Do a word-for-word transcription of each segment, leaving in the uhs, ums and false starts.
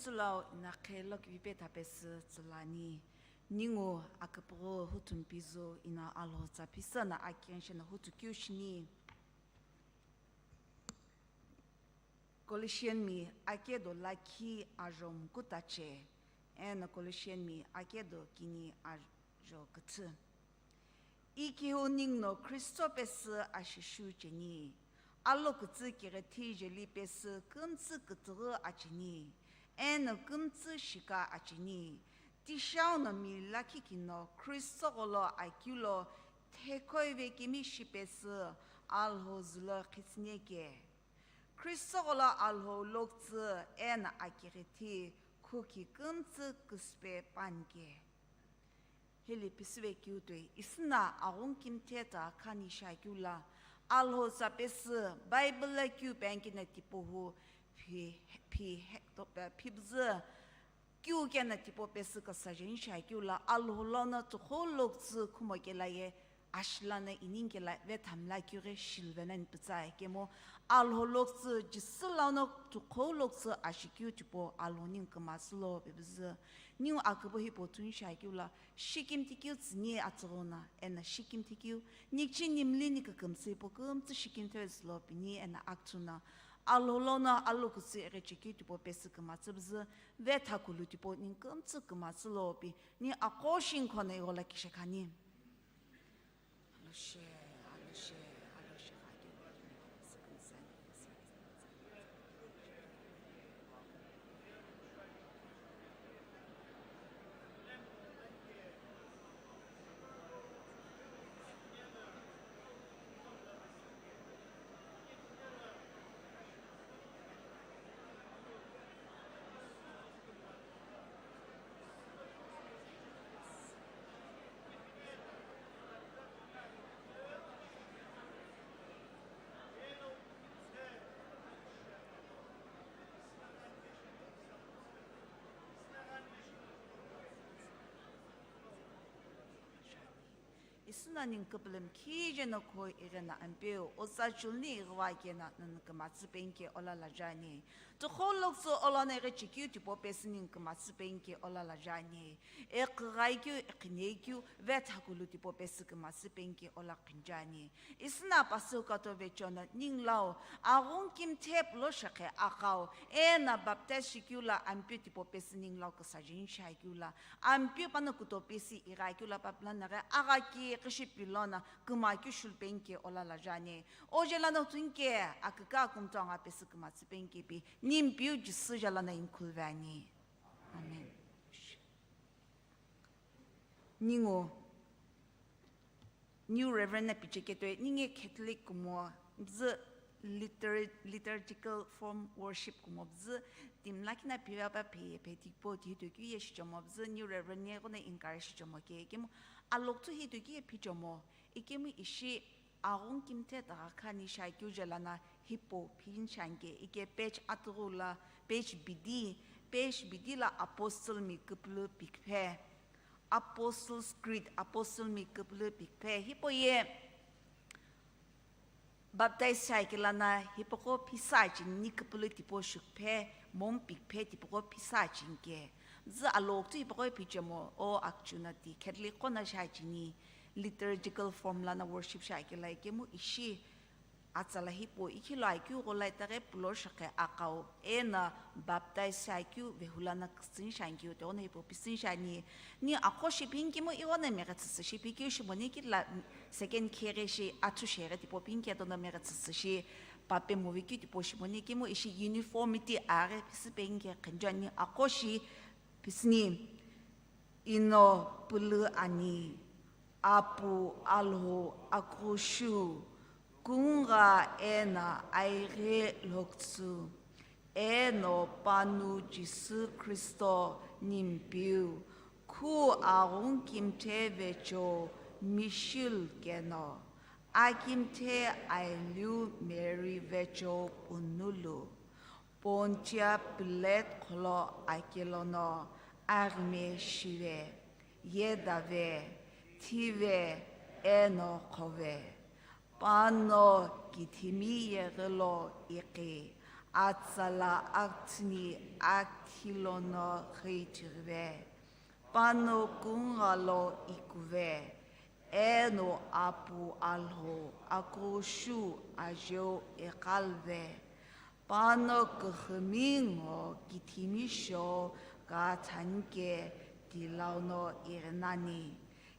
Sülau ina khelo kivipe thapesü tsülani. Ningu aküpüghü huthumpizu ina Alhou tsa phisü na akian shena huthu kiu shini. Colossian mi akedo lakhi ajo mkutache, eno Colossian mi akedo kini ajo küthü. Ikihu ninguno Kristo pesü ashishu cheni, alokütsü kighithi jeli pesü kümtsü kütüghü acheni, eno kümtsü shika acheni. Tishau no mi lakhi kino Kristo gholo akeu lo thekhoi vekemi shipesü Alhou zülo khitsüne ke. Kristo gholo Alhou lokütsü eno akighithi khuki kümtsü küsüpe panke. Heli pisive keu toi, isüna aghungu kimthe ta khani shakeu la, Alhou tsa pesü Bible la keu penkina tipohu phi, phi, phibzü keu kena tipau pesü küsa jeni shakeu la, Alhou lono tukhou lokütsü khumo kela ye, ashilana ining kela vethamla keu ghi shilvenani pütsa kemu, Alhou lokütsü Jisü lono tukhou lokütsü ashikeu tipau Alhou ningu kümasü lo pibzü. Ningu akübo hipau thuni shakeu la, shikimthi keu tsüni atsüghüna, eno shikimthi keu, nikchi nimli ni kükümsü hipau kümtsü shikimthi zülo pini eno akthuna, Alhou lono alokütsü ighichekeu tipau pesü kümatsü püzü, vetha kulu tipau ningu kümtsü kümatsü lo pi, ni aqo shi nkhona ighola kishekhani. Aloshe, aloshe, aloshe. Isüna ningu küpülümkhi jeno kho ighena Ampeu, otsa chulni ighiva kena nani kümatsü penke ola lajani. Tukhou lokütsü olono ighichekeu tipau pesü ningu kümatsü penke ola lajani. Eqhighaikeu, eqhineikeu, vetha kulu tipau pesü kümatsü penke ola qhinjani. Isüna pasü kato vechono ningu lau, aghungu kimthe pulo shekhe aqau, eno baptize shikeu la Ampeu tipau pesü ningu lau küsa jeni shakeu la, Ampeu pano kuto pesü ighaikeu la papulana ghi agha ki kishi pilona kümakeu shulu penke ola lajani. Oje lano thunke aküka kumto anga pesü kümatsü penke pi, Nimpeu Jisü jala na inkhulvani. Amen. Ningu New Reverend na picheketoi, ninge Catholic kumo bzü litur-, liturgical form worship kumo bzü, timlakhi na phiva pa phe, phe tipau tihitoi keu ye shichomo bzü, New Reverend ye ghono encourage shichomo ke, kemu alokütsü hitoi keu ye phichomo, ikemu ishi aghungu kimthe ta khani shakeu jala na hipau phin shanke, ike page atughu la, page bidi, page bidi la Apostle mi küpülü pikphe. Apostles' Creed, Apostle mi küpülü pikphe. Hipau ye baptize shakela na hipaqo phisa chini küpülü tipau shukphe, mom pikphe tipaqo phisa chinke. Zü alokütsü hipaqo phichemo, o akchuna ti Catholic qo na shachini, liturgical form lana worship shakela ikemu ishi Atsala hipau ikhilo akeu gholo itaghi pulo shekhe aqau, eno baptize shiakeu vehulana kütsüni shiani keu, tighono hipau pisüni shiani. Ni aqo shi phi nkemu ighono meghe tsütsü shi phi keu shimoni kila second khe ghi shi athu sheghi tipau phi nke tono meghe tsütsü shi pape movekeu tipau shimoni kemu ishi uniformity aghi pisü phe nke qhenjuani aqo shi pisüni. Ino pülü ani, Apu Alhou akushu, kungha eno aighi lokütsü, eno panu Jisü Kristo Nimpeu, khu aghungu kimthe vecheo Michelle keno, akimthe ailiu Mary vecheo Punulu, Pontia Pilate qholo akelono aghime shive, yedave, thive, eno qhove. Pano kithimi yeghilo iqi, Atsala aktsüni akthi lono xüithighive, pano kungalo ikuve, eno Apu Alhou akushu ajeu iqalve, pano küxümi ngo kithimi sho kathanike tilauno ighinani.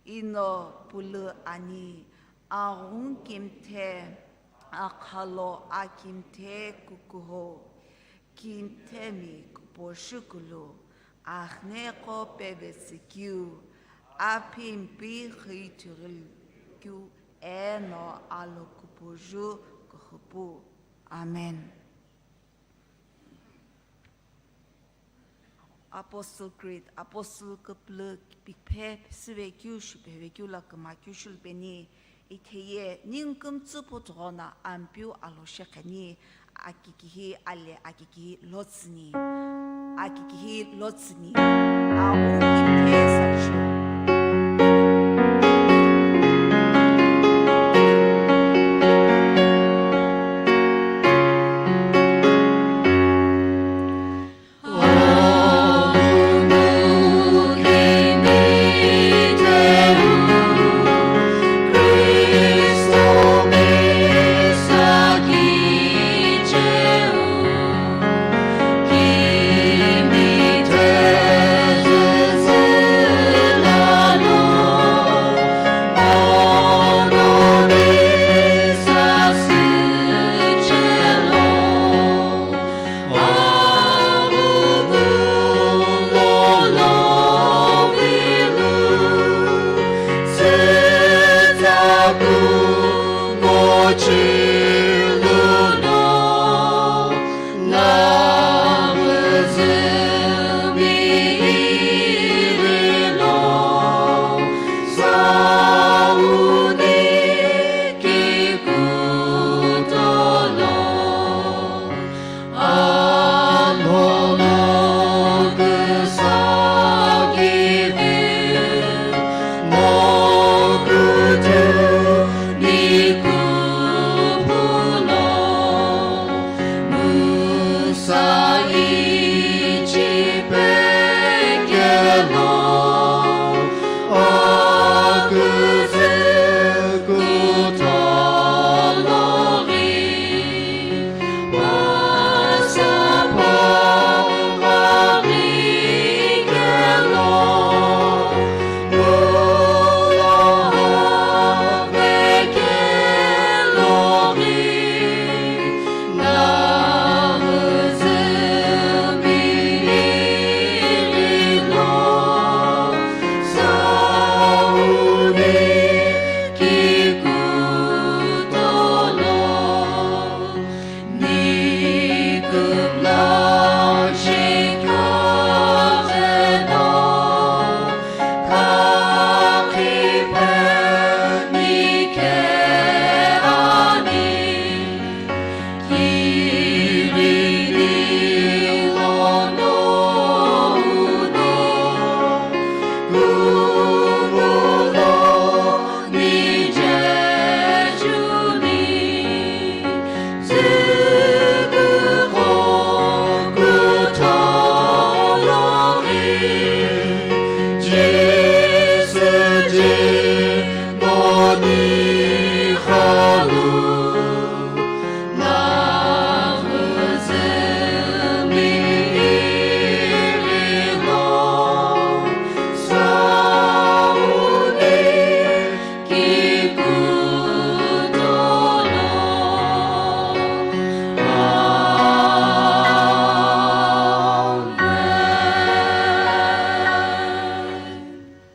Ino pulu ani, aghungu kimthe, akhalo akimthe kukuho, kimthemi kuposhukulu, aghüneqo pevetsükeu, apimpi xüithighilikeu, eno alokupuju kuxupu. Amen. Apostle Creed, Apostle küpülü pikphe phisüvekeu, shupevekeu lo kümakeu shulupeni, itheye ningu kümtsü puthugho no Ampeu Alhou shekheni, akikihi ale, akikihi lotsüni, akikihi lotsüni, awu kimthe sachu.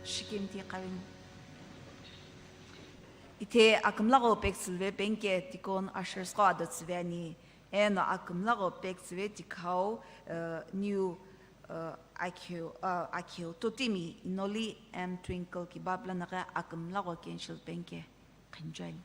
Shikimthi qavin. Ithe akümlagho pektsülve penke deacon ushers qo ado tsüve ani. Eno akümlagho pektsüve tikhau, uh, new, uh, akheu, uh, akheu totimi Inoli M Twinkle kibap lana ghi akümlagho kenshil penke qhenjuani.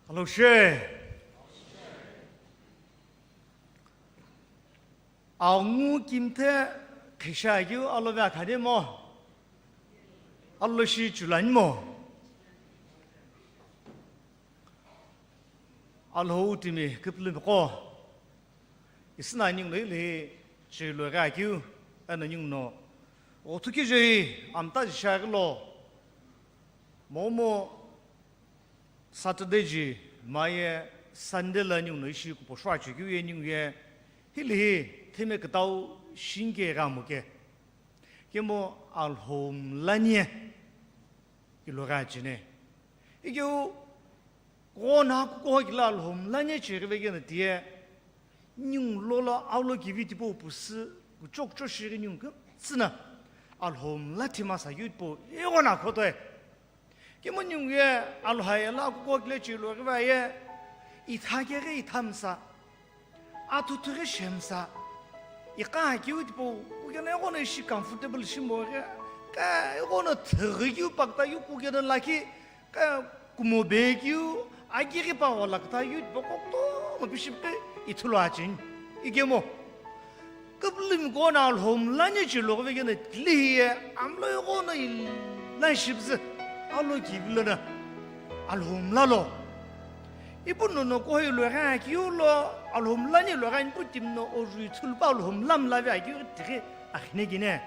Alhou she. Angu kimthe khisha keu alo ve akhani mo, alo shi chulani mo. Alhou timi küpülümi qo, isina ningu no ilihi chilo ghi akeu, eno ningu no ghothu kije amta ji shaghi lo, momu Saturday ji maye Sunday la ningu no ishi kupo shua chekeu ye ningu ye, hilihi theme kütau shinke ghi amo ke. Kemu Alhou mlani ye ilo ghi achine. Ikeu ghona kukuho kile Alhou mlani chighi vekeno tiye, ningu lolo alo kivi tipau pusi kucho kucho shighi ningu kümtsü na Alhou mla thima sa keu tipau ighono akhotoe. Kemu ningu ye Alhou ye la kukuho kile chilo ghi vaye, itha keghi ithamsa, athu thughi shemsa, iqa keu tipau kukeno ighono ishi comfortable shimbo ghi, ka ighono thughi keu pakta keu kukeno lakhi, ka kumo be keu, akighi pa ghola küta keu tipau kutomo pishi pe ithulu acheni. Ikemu küpülümi ghona Alhou mlani chilo ghi vekeno tilihi ye amlo ighono ilan shipüzü alo kivi lono Alhou mla lo. Ipu nono kuho ilo ghi akeu lo, Alhou mlani ilo ghi ani pu timi no ojui thulu pa Alhou mla mla ve akeu tighi akhine kine.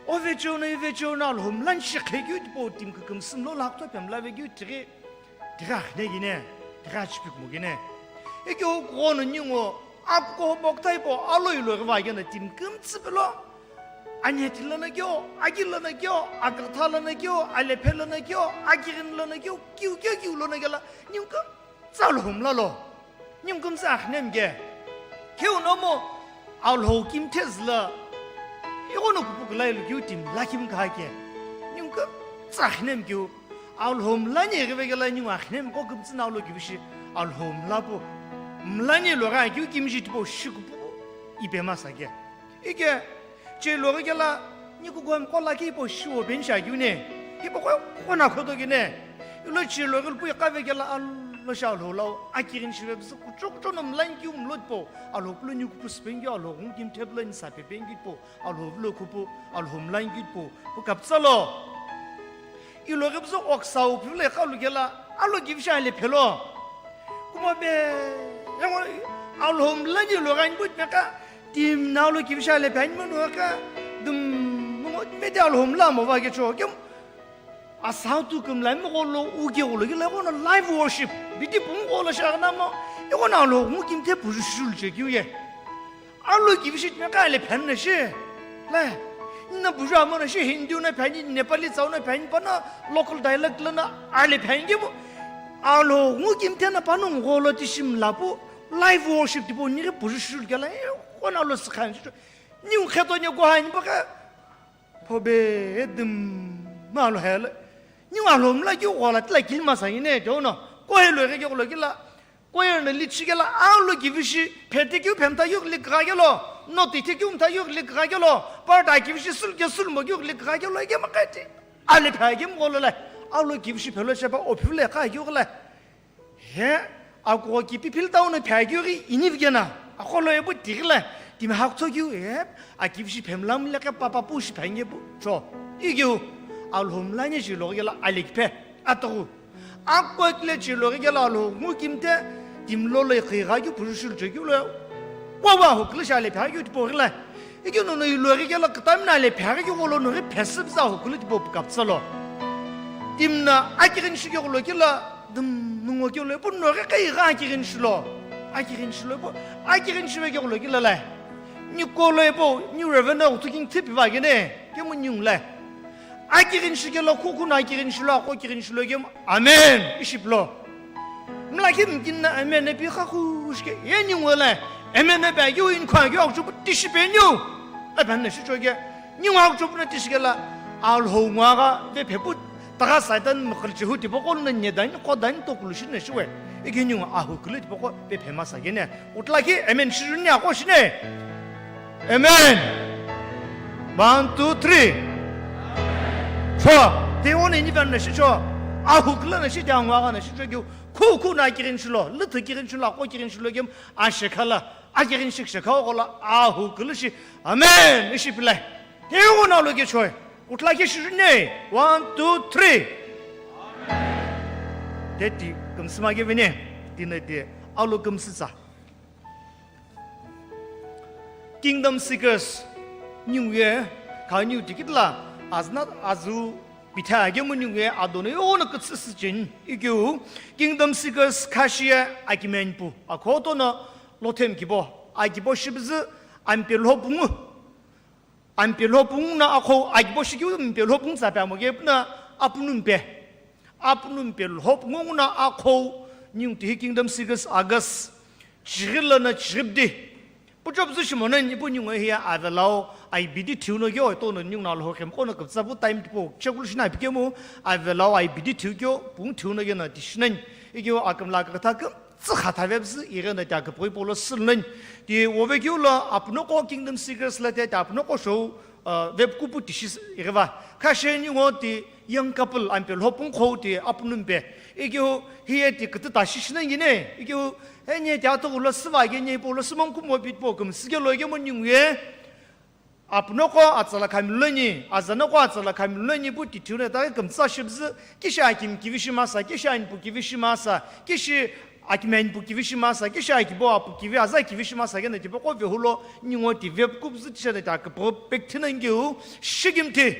Ovecheo no ivecheo no Alhou mlani shi khe keu tipau timi kükümsü mlo lakto pe mla ve keu tighi, tighi akhine kine, tighi achipi kumo kine. Ikeu ghona ningu akukuho bokta ipo alo ilo ghi vekeno timi kümtsü pelo. Anheti lono keu, aki lono keu, akütha lono keu, alephe lono keu, akighini lono keu, kiu keu kiu lono kela, ningu kümtsü Alhou mla lo. Ningu kümtsü akhine mike. Keu nomu Alhou kimthe züla ighono kupu kula ilo keu timi lakhi mkha ke. Ningu kümtsü akhine mikeu. Alhou mlani ghi vekela ningu akhine miko kümtsü na alo kivi shi Alhou mla pu. Mlani ilo ghi akeu kimiji tipau shi kupu ipe masa ke. Ike, chilo ghi kela, ni kukuho miko lakhi ipo shiwo beni shi akeu ne, ipo koi ghona khoto kine. Ilo chilo ghi lupu iqa vekela alo shi Alhou lau, akighini shive püzü kucho kucho no mlani keu mlo tipau, Alhou pulo ni kupu süpeni keu, Alhou ngu kimthe pulo ni sape peni keu tipau, Alhou pulo kupu, Alhou mlani keu tipau, pu kapütsa lo. Ilo ghi püzü oksa uphi vilo iqa lu kela, alo kivi shi alephe lo. Kumo be, engo, Alhou mlani ilo ghi ani pu timi ka, timi no alo kivi shi alephe ani mono ka, dum, ngo, me de Alhou mla mo va ke cho, kem, asau tu kümla mi gholo, uke gholo, kila ighono live worship, bidi pung gholo shaghi na mo, ighono Alhou ngu kimthe puju shulu chekeu ye. Alo kivi shi timi ka alephe ani na shi. Le, nna buju amo na shi, Hindu na phani, Nepali tsau na phani, pa na local dialect lono alephe ani kemu. Alhou ngu kimthe na pano gholo tishi mla pu, live worship tipau nighi puju shulu kela, ighono alo sikhan shi. Ningu kheto ni kuhani pa ka, phobe edum ma Alhou hele. Ningu Alhou mla keu ghola tila kili masa ine, teo no. Kuho ilo ghi keu lo kila. Choir no lead shi kela alo kivi shi, phete keu phemta keu lead gha kelo, note ithe keu mta keu lead gha kelo, part a kivi shi sulu keu sulu mo keu lead gha kelo, ike makati. Alephe kemu gholo le, alo kivi shi phelo shepa ophi vilo iqa keu le. He, akukuho kipi philo tau no phe keu ghi ini vike na, akholo epu tighi le, timi hakutho keu, he, akivi shi phemla mle ke papa pu shi phe nge pu, cho. Ikeu, Alhou mlani chilo ghi kela alekiphe, atughu. Akukile chilo ghi kela Alhou ngu kimthe, timi lolo iqhi gha keu puju shulu chekeu lo. Wa wa hukulu shi alephe keu tipau ghi le. Ikeu nono ilo ghi kela kütami no alephe keu gholo no ghi phesü püzü hukulu tipau pu kapütsa lo. Timi no akighini shi keu gholo kela, dum, nungo keu lo, ipu no ghi kai gha akighini shi lo. Akighini shi lo, ipu akighini shi ve keu gholo kela le. Ni kolo ipu, ni reverend no tu king thipi va kene, kemu ningu le. Akighini shi kelo, khukhu no akighini shi lo, aqo kighini shi lo kemu, amen, ishi pilo. Mlakhi mkini no amen epi kha khushike, ye ningu le, amen epi keu inkhu keu akuchupu tishi pe niu. Epi na shi choke, ningu akuchupu no tishi kela, Alhou ngu agha, ve phepu, taga Satan mkhilchi hu tipau gholo no nyedani, qodani tokulu shi na shiwe. Ike ningu ahukulu tipau gho, pe phema sa kene. Utla ki amen shijuni aqo shine. Amen. One, two, three. Cho. Te one ni van na shi cho. Ahukla na shi, te angwa na shi cho keu. Khu khu no akighini shi lo. Lüthu kighini shi lo, aqo kighini shi lo kemu. Ashekhala. Akighin shikisha khau ghola ahu kulushi. Amen. Ishi pilai. Hiu na lo ke choi. Utla ke shirine. One, two, three. Teti kumsima ke vine. Dina de. Alo kumsitsa. Kingdom seekers. Niu ye. Ka niu tikitla. Aznat azu. Pitha agemu niu ye. Adone ona kutsisi chin. Ikyu. Kingdom seekers. Kashi ye. Akimen pu. Akoto na. Lothem kibo, akibo shibizi, ampe lhopungu. Ampe lhopungu na akho, akibo shikyu mpe lhopungu tsa pe amo ke puna, apunumpe. Apunumpe lhopungu na akho, niu tihi kingdom seekers August, chirila na chiribdi. Puchop zu shimona nipu niu hiya avelau, I B D thiu no ke oi tono niu na lho khem kono kapsa bu time tipo, chekul shina pikemu, avelau I B D thiu kyo, pung thiu no ke na tishinan. Ikyo akamla kakatha kam, Tsü khatha vepsü, ighi na ti akipughi polo sülnani. Ti wovekeu lo apunoko Kingdom Seekers la ti, ti apunoko show, uh, vepkupu tishi ighiva. Kha sheni ngo ti young couple ampe lhopung khou ti apunumpe. Ikeu hiye ti kütü tashi shinangi ne. Ikeu henye ti atughu lo süva ghenye polo sümong kumo pitpo kümsü kelo igemo ninguye. Apunoko atsala khamilulani, azanoko atsala khamilulani pu tithiu na itaghi kümtsü shibzü, kishi akimi kivi shimasa, kishi anipu kivi shimasa, kishi akimi anipu kivi shimasa, kishi akibo apu kivi, aza kivi shimasa kena tipaqo vehulo, ningo ti vepkubzü tisha na ti akipughi pekthina ngiu, shikimthi.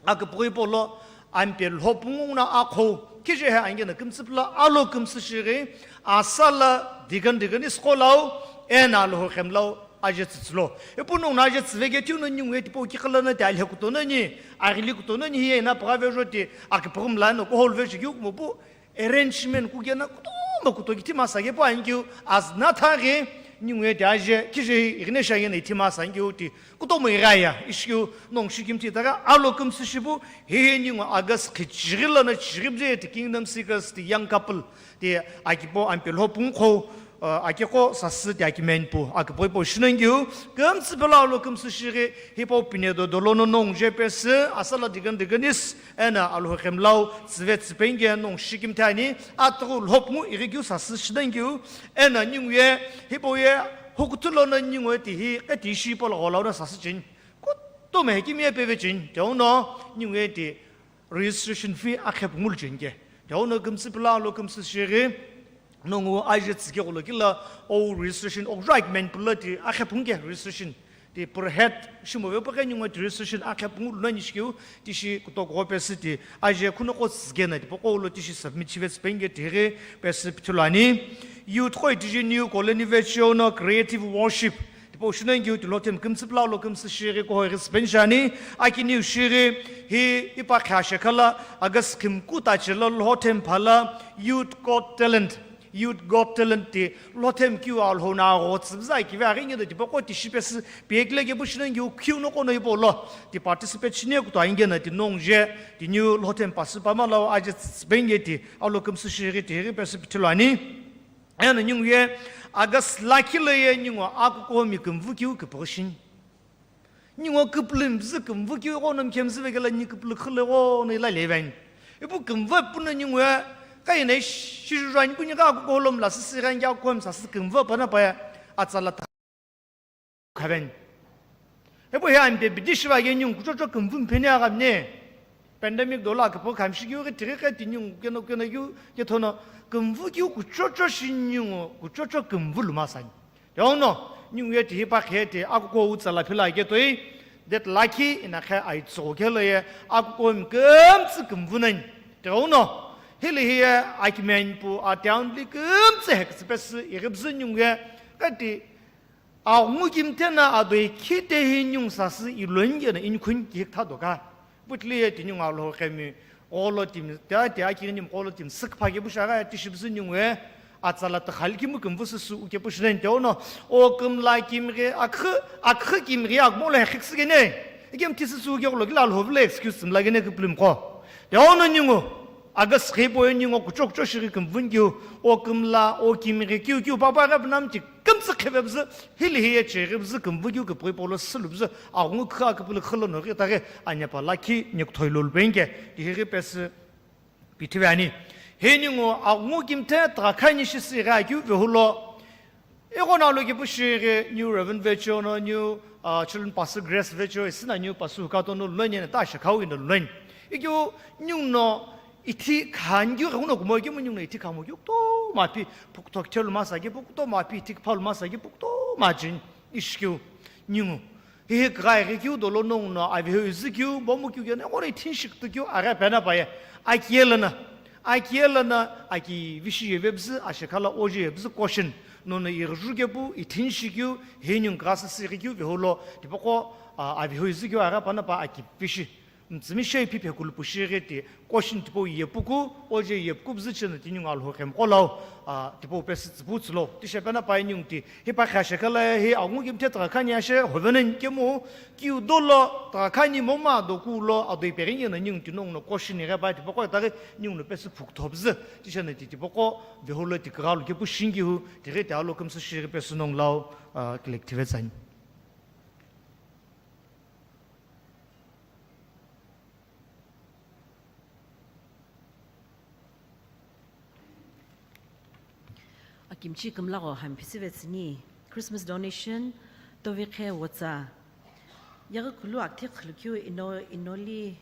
Akipughi polo, ampe lhopungu na akhou, kishi he angena kümtsü pla, alo kümtsü shighi, asala digan digan iskolau, ena alho khemlau, aje tsütsülo. Ipu nung na aje tsüveke tiu no ningu etipo kikala na ti alhe kuto nani, aghili kuto nani hiye na pagha vejo ti, akipughi mla no kohol vejo kiu kumo pu, arrangement kukena kutomo kuto kiti masa kepu ankiu, aznatha ghi, ningu eti aje, kishi hi, ighine shagena iti masa ankiu ti, kutomo ighaya, ishikiu, nong shikimthi taga, alo kümtsü shipu, hihi ningu August khichighi lana chighi bje ti Kingdom Seekers ti young couple, ti akipo ampe lhopungu khou, uh, akiko sasü ti akimi anipu, akipo ipo shinangiu, kümtsü pela lo kümtsü shighi, hipau pine do dolo no nong je pesü, asala digan digan is, ena alho khemlau, tsüve tsüpenge nong shikimthi ani, atughu lhopungu ighikiu sasü shinangiu, ena ninguye, hipau ye, hukuthu lono ninguye tihi, eti ishi polo gholau na sasü chin. Kutomo hekimi ye peve chin, teuno, ninguye ti, registration fee akhepu ngulu chinke. Teuno kümtsü pila lo kümtsü shighi, nongu aje tsike ghulo kila o registration okjak men pula ti akhepu ngke registration. Ti per head shimo ve pake ningu ti registration akhepu ngulu nani shikiu, tishi kutok go pesi ti aje khuno ko tsike na ti poko lo tishi submit chive spenge ti ghi pesi pithulani. Youth ko ti ji new colony vecho no creative worship. Tipau shunangiu ti lhothem kümtsü pla lo kümtsü shighi kohoi ghi spenshani, akiniu shighi, hi ipa khashe khala, August khimku ta chila lhothem phala, Youth Got Talent, Youth Got Talent ti lhothem kiu alho na agho tsübza kive aghi ngido tipaqo ti shipesü pekile kepu shunangiu kiu no kono ipo lo, ti participate shine kuto aingena ti nong je, ti niu lhothem pasü pama lau aje tsüpenge ti, alo kümtsü shighi ti ghi pesü pithulani. Eno ningu ye, August lakhi lo ye ningu akukomi kümvü kiu kipughi shin. Ningu küpülümzü kümvü kiu ghono mkhemzü vekela ni küpülü khüle ghono ila leven. Ipu kümvü puna ningu ye, ka ina shiju jani puni ka akuko holom la sisi ghangi akukomi sasü kümvü pana pa ye, atsala ta. Khaven. Epo he ampe bidi shiva ye nyung kuchocho kümvü mpheni aghamne. Pandemic dola kipo khamshi kyu ke tiri ke tinyung keno keno kyu ke thono kümvü kyu kuchocho shinyung kuchocho kümvü luma sani. Teuno, nyung ye tihi pa khe ti akuko utsala phila ke toi, that lucky ina khe ai tso ke lo ye akuko mkümtsü kümvü nani. Teuno, hili hi ye akimen pu a town li kümtsü hek tsipesi iribzü nyung ye, ka ti Aghungu kimthe na adoi khite hi nyung sasü ilonge na inkhun kihik tha doka. Putli ye tinyung alho khemi gholo tim, tia, tia kinim gholo tim sükpha ke busha ga tishibzü nyung we atsala takhal kimu kimvusü su uke pushnen te ono o kümla kimghe akhü, akhü kimghe akmo le khiksü gene. Ikem thisü su uke gholo kila alho vle excuse simla gene kiplim ko. Te ono nyungu August khipo ye nyungu kuchok kuchok shiri kümvun kiu, o kümla, o kimghe kiu kiu papa ga bnam ti kümtsü khevebzü, hili hiye chevebzü kümvü kiu kipui polo sülubzü, aghungu kha kipulu kholo no ghi taghi, anyapa lakhi nyuk thoi lul benge, ti hiri pesü pithive ani. He nyungu aghungu kimthe tagha khani shisi gha kiu vehulo, Ighono alokepu shighi new Reverend Vecho no, new, uh, children pastor Grace Vecho, ishi na new pastor Hukato no luleni na ta shakau ino luleni. Ikeu ninguno ithi khan keu, ighono kumo ikemu ninguno ithi khamo keu kutomo pi, pukto kithelu masa keu, puktomo pi, ithi kiphalu masa keu, puktomo jin, ishi keu, ningu. Hihi kugha ighi keu dolo nonguno avihu izi keu, bomu keu kena, ighono ithinshi kutu keu, aghi pena paye, aki ye lana. Aki ye lana, aki vishi yevebzi, ashekhala oje yevebzi question. Nono ighi ju kepu, ithinshi keu, hi ningu kugha sisi ighi keu, viholo, tipaqo, a, avihu izi keu, aghi pana pa, aki vishi. Mtsimi shei phiphe kulupu shighi ti, question tipau yepuku, oje yepuku bzi chena ti ningu Alhou khemqo lau, a, tipau pesi tsipu tsilo. Ti shepena pai ningu ti, hi pa khashe kala hi agungu kimthe tagha khani ashe, hovenen kemu, kiu dolo, tagha khani moma doku lo, adoi peringi na ningu ti nonguno question ighi pai tipaqo taghi ninguno pesi phukthobzi. Ti shena ti tipaqo, viholo ti kugha lu kepu shingi hu, tighi ti alo kümsü shighi pesi nongu lau, a, collective tsani. Akimchi kümlagho hami phisüve tsüni, Christmas donation, Tovikhe Wotsa. Yaghi kulu akithe khulukeu ino, inoli.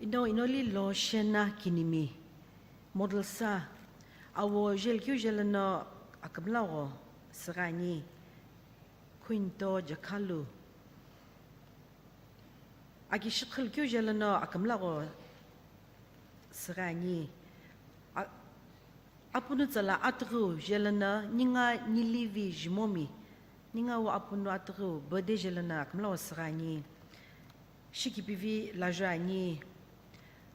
Ino, inoli lo shena kinimi, model sa, awo jelkeu jelono akümlagho sürani, Quinto Jakhalu. Aki shikhilkeu jelono akümlagho sürani. A-, Apunu tsala atughiu jelono ninga nilivi jimomi, ninga wu apunu atughiu birthday jelono akümlagho sürani. Shikipivi laju ani.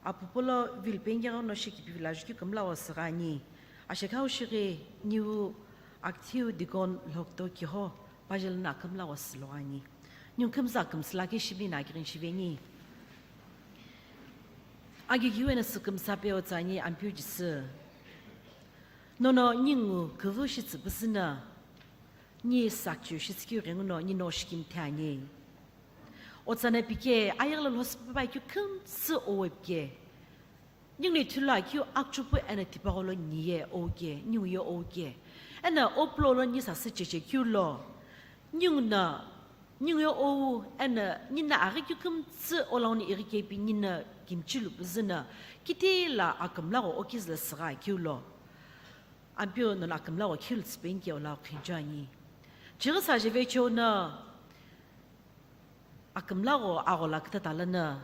Apupolo vilpengeghono shikipivi laju keu kümlagho sürani. Ashekhau shighi niwu akithiu Deacon Lhokto kiho. Pajelo no akümlagho süloghi ani. Ningu kümtsü akümsü lakhi shibina akighini shiveni. Agigiwena sükümsa pe otsani Ampeu Jisü. Nono ningu küvü shitsü püsüno, ni sakchiu shitsükeu ghenguno, ni no shikimthe ani. Otsana pike, ayeghi lo lhosü püpa keu kümtsü owe pike. Ningu no ithulu akeu akchupu eno tipaqo lo ni ye oke, ningu ye oke. Eno opulo lo ni sasü cheche keu lo. Ningu no, ningu ye ou, eno nino aghi keu kümtsü olauno ighi kepi nino kimchi lu püzüno, kitila akümlagho okizü lo süraghi keu lo. Ampeu nono akümlagho keu lu tsüpeni ke olau khenju ani. Chighi sa jeve cheu no, akümlagho aghola kütata lono,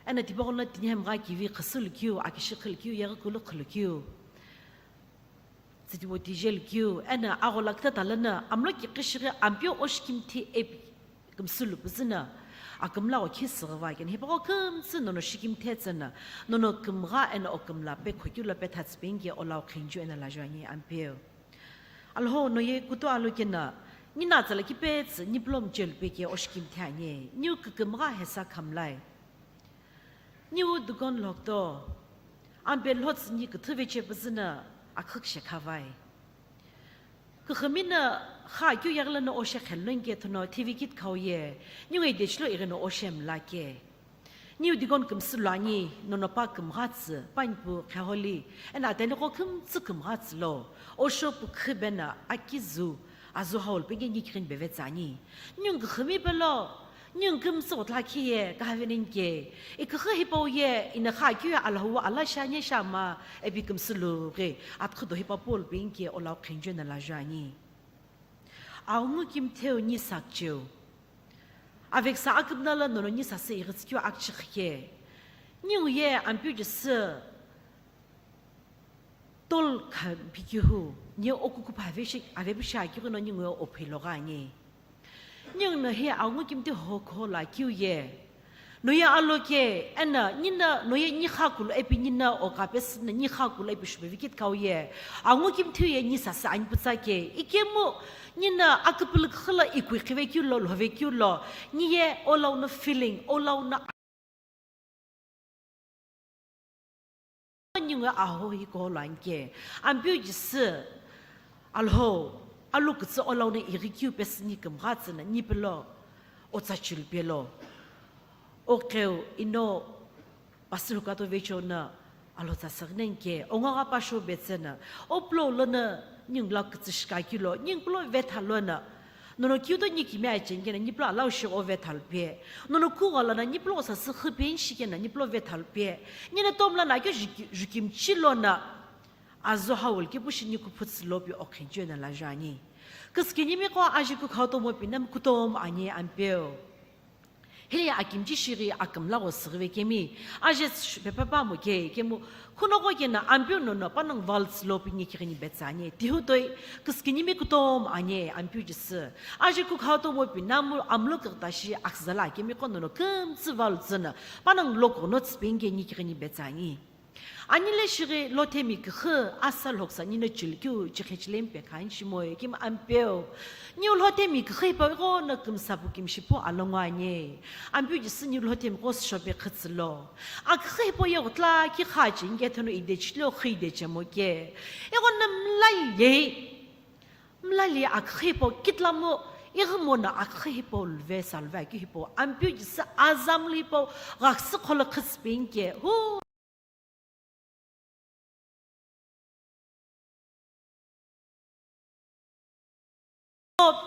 eno tipaqo lono tini hemgha kivi khüsü lukeu, akishi khülukeu, yeghi kulu khülukeu, tsütiwo tije lukeu, eno aghola kütata lono, amlo kiqi shighi Ampeu oshikimthi epi kümsü lu püzüno, akümlagho keu sürüva keno, hipaqo kümtsü nono shikimthe tsüno, nono kümgha eno okümla pe khokeu lo pe thatsüpeni ke olau khenju eno laju ani Ampeu. Alhou no ye kutu alokeno, nino tsala kipetsü, ni pulom chelu peke oshikimthe ani, niu kükümgha hesa khamlai. Niu Deacon Lhokto, Ampeu lhotsü ni küthü veche püzüno, akhükhe khavai. Küxümino, kha keu yeghi lono oshe khelonike thono, thiviki khau ye, niu ye dechilo ighino oshe mlake. Niu Deacon kümsü luani, nono pa kümgha tsü, pa nipu kheholi, eno ataniqo kümtsü kümgha tsü lo, osho pükhu beno akizu, azu hau lu penge ni kighini beve tsü ani. Ningu küxümi pelo, ningu kümtsü otla khe ye, kahavenenike, iküxü hipau ye, ino kha keu ye Alhou ala shani shama, epi kümsü lughi, atkhudo hipa Paul penike olau khenju eno laju ani. Aungu kimtheu ni sakcheu. Aveksa akümna lo nono ni sasü ighitsükeu akchikhe. Ningu ye Ampeu Jisü tol khampikihu, ni okuku phave shi, avepu shi akihu no ningu ye ophiloghi ani. Ningu no hi aungu kimthi hokho lo akeu ye. No ye aloke, eno, nino, no ye ni kha kulu epi nino, oka pesüno ni kha kulu epi shubeviki khau ye. Aungu kimthi ye ni sasü ani pütsa ke. Ikemu, nino, aküpülüküxü lo ikui khive keu lo, lhove keu lo. Ni ye, olau no feeling, olau no Ningu aho hi koholo anike. Ampeu Jisü, Alhou, alo kütsü olau no ighi keu pesü ni kümgha tsüno, ni pelo. otsa chilupelo. Oqeu ino Pastor Hukato Vecho na alotsa sagnen ke, ongo gapa sho betsena, oplo lona nyinglo kitsishika kilo, nyinglo vetha lona. Nono kiuto ni kimi achengena, niplo alau shi o vetha lupe. Nono kuga lona niplo osa sikhi penshi kena, niplo vetha lupe. Nina tomla na kyo juki-, jukim chilona. Azo hawul kipushi ni kuphutsi lopi okhenchena lajani. Kiskini miko aji kukhauto mo pinam kutom ani ampeu. Hili akimchi shiri akimla go sighive kemi, aje sh-, pepa pa mo ke, kemu, khuno go kena ampeu nono panang vals lo pingi kirini betsani, tihu toi, kiskini mi kutom ani ampeu jisi, aje kukhauto mo pinamu amlo kirtashi aksala kemi ko nono kimtsi val tsina, panang lo kono tsipingi ni kirini betsani. Ani le shighi lothemi kükhu asa lhoksa nino chilkeu chikhe chilemi pe khan shimoe kim ampeu. Niu lothemi kükhu hipau ighono kümsa pu kim shipu alongo ani. Ampeu jisi niu lothemi qo sishope khütsülo. A kükhu hipau ye ghutla ki kha chi nge thono ide chilo khu ide chemo ke. Ighono mlali. Mlali a kükhu hipau kitlamu ighomo na a kükhu hipau lve salve ki hipau. Ampeu jisi azam hipau ghaksi kholo khütsüpinge. Hu.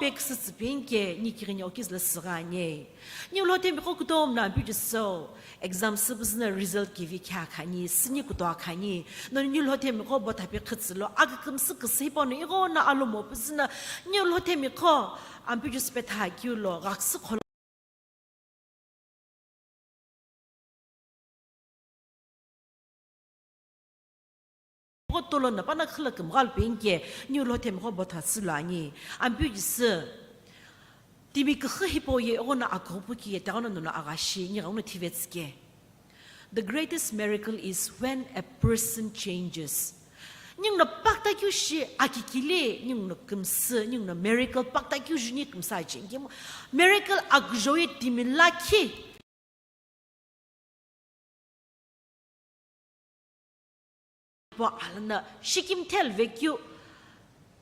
Pekisü tsüpinge ni kighini okizü la sigha ani. Niu lothemi qo kutom na ampeu jisi exam sübüzü na result kivi kya khani, sini kuto khani. No niu lothemi qo bothape khütsülo, akükümsü küsü hipau no ighono alomo püzü na niu lothemi qo ampeu jisi petha kiulo, ghaksi kholo. Qo tolo na pana khüla kümgha lupinge, niu lothemi qo botha silo ani. Ampeu jisi, timi kükhu hipau ye ighono akhopu ki ye, teghono nono aghashi, ni ghono thive tsike. The greatest miracle is when a person changes. Ninguno pakta keu shi akikili, ninguno kümsü, ninguno miracle pakta keu juni kümsü achi. Miracle akujo ye timi lakhi. Po alana shikim thel vekeu,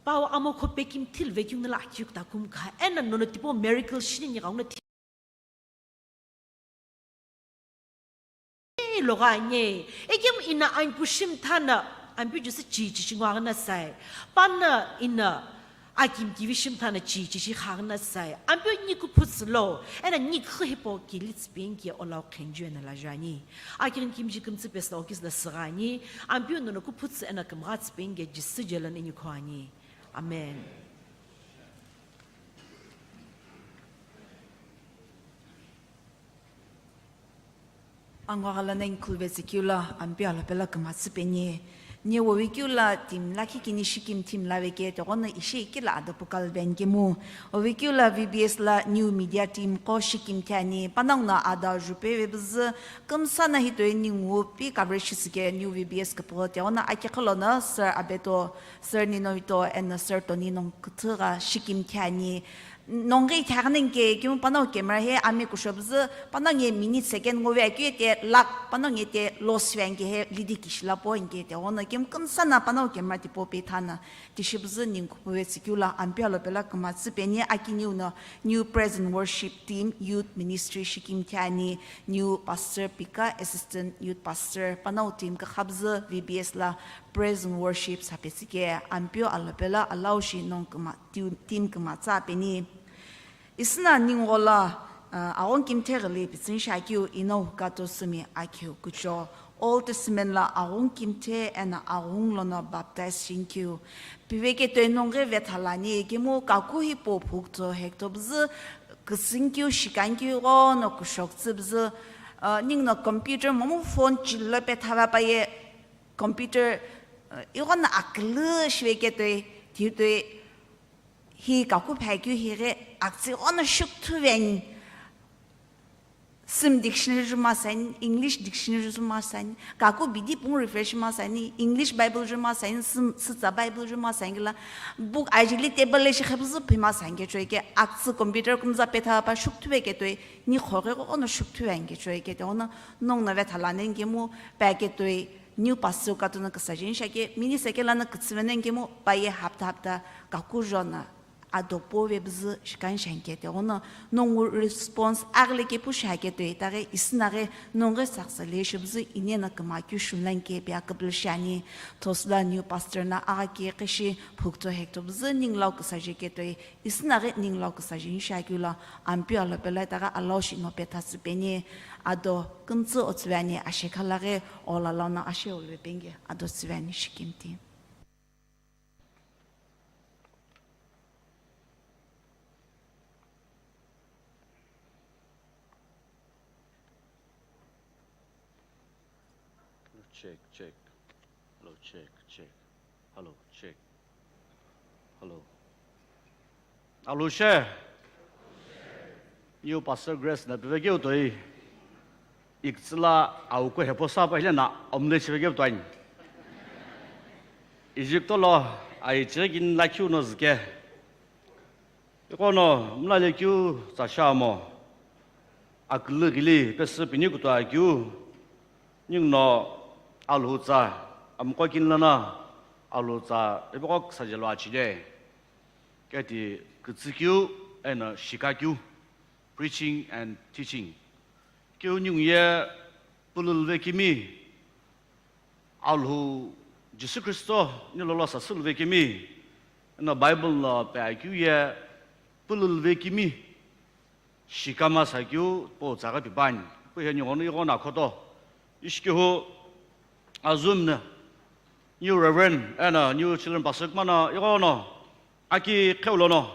pau amo kho pekim thil vekeu nala akeu kta kum kha, ena nono tipo miracle shini ni gauna thi-, loga anye, ekim ina ankushim thana, ampeu jisi chi chi chi ngwa gana sai, pana ina, akim kivi shimtha na chi chi shi khagna sai, ampeu ni kuphutsu lo, ena ni khu hipau kili tsipinge olau khenju ena lajani. Akin kimji kümtsü pesla okis la sigani, ampeu nono kuphutsu ena kümgha tsipinge jisü jelan eni khoani. Amen. Angwaghala nani khuluvetsü keu la, ampeu alhopela kümatsü peni. Ni wovi keu la, team lakhi kini shikim team la veke, toghono ishi kila ada pukal ben kemu. Wovi keu la V B S la new media team qo shikim thiani, panongu no ada jupe vepüzü, kümsa na hitoi ningu pi coverage sike new V B S küpügho, toghono aki kholo no Sir Abeto, Sir Nino Vito, and Sir Tony nong küthüga shikim thiani. Nongqi ithaghi nani ke, kimu panongu camera he ami kushopüzü, panongu ye minute second ngovi akeu ye te luck, panongu ye te loss ve anke he lidi kishi la po anke te, ono kimu kümsa na panongu camera tipau pe thana, tishipüzü ningu kupuvetsü keu la, ampeu alhopela kümatsü peni akiniu no, new praise and worship team, youth ministry shikim thiani, new pastor Pika, assistant youth pastor, panongu team kakhabüzü V B S la, praise and worship sapetsü ke, ampeu alhopela alaushi nong küma, team, team kümatsü peni. Isüna ningu la, uh, aghungu kimthe ghili pitsüni shakeu ino kato sumi akeu kucho. Old Testament la aghungu kimthe ena aghungu lono baptize shinkeu. Piveke toi nongqi vethalani, kimu kaku hipau phukutho hekutho püzü, küsünkeu shikankeu ighono kushoktsü püzü, uh, ninguno computer momu phone chilo pethava paye computer, uh, ighono akülü shiveke toi, thiu toi, hi kaku phakeu hi ghi akütsü ighono shukthuveni. Süm dictionary ju masani, English dictionary ju masani, kaku bidi pung refer shi masani, English Bible ju masani, süm, sütsa Bible ju masani la, book ajili table le shikhe püzü phi masani ke choi ke, akütsü computer kümza petha pa shukthuveke toi, ni khoghi ighono shukthuveni ke choi ke, te ono nongno vethalani kemu pa ke toi, new pastor katono küsa jeni shake, mini second lana kütsüveni kemu, paye hapta hapta kaku jona Ado pove püzü shikani shanke te ono nongu response aghile kepu shake toi itaghi isinaghi nongu saksa le shibüzü inena küma keu shunanke pia küpülü shiani. Thosüla new pastor na agha ki keshi phukto hekto püzü ninglau küsaje ke toi isinaghi ninglau küsaje insha keu lo ampeu alo pelo itaghi alau shi no petha süpeni ado kümtsü otsüveni ashe khalaghi ola lau no ashe olve penge ado süveni shikimti. Check, check. Hello, check, check. Hello, check. Hello. Alushe. New Pastor Grace na pivekeu toi. Iktsüla auku hepo sapa hile na omle chivekeu toi. Egypt lo ai chegin la kiu no zike. Iqono mlale keu tsashamo, akülü ghili pesü pini kutoa keu, ninguno Alhou tsa amqo kini lono Alhou tsa ipuqo küsaje lo achile. Keti kütsü keu eno shika keu, preaching and teaching. Keu ningu ye pülülüve kimi, Alhou Jisü Khristo nilolo sasülüve kimi, eno Bible lo pe akeu ye pülülüve kimi, shikama sakeu po tsaghi pipani. Pu he ninguno ighono akhoto. Ishikehu azum ne, new reverend, eno new children pastor kumano ighono aki kheu lono,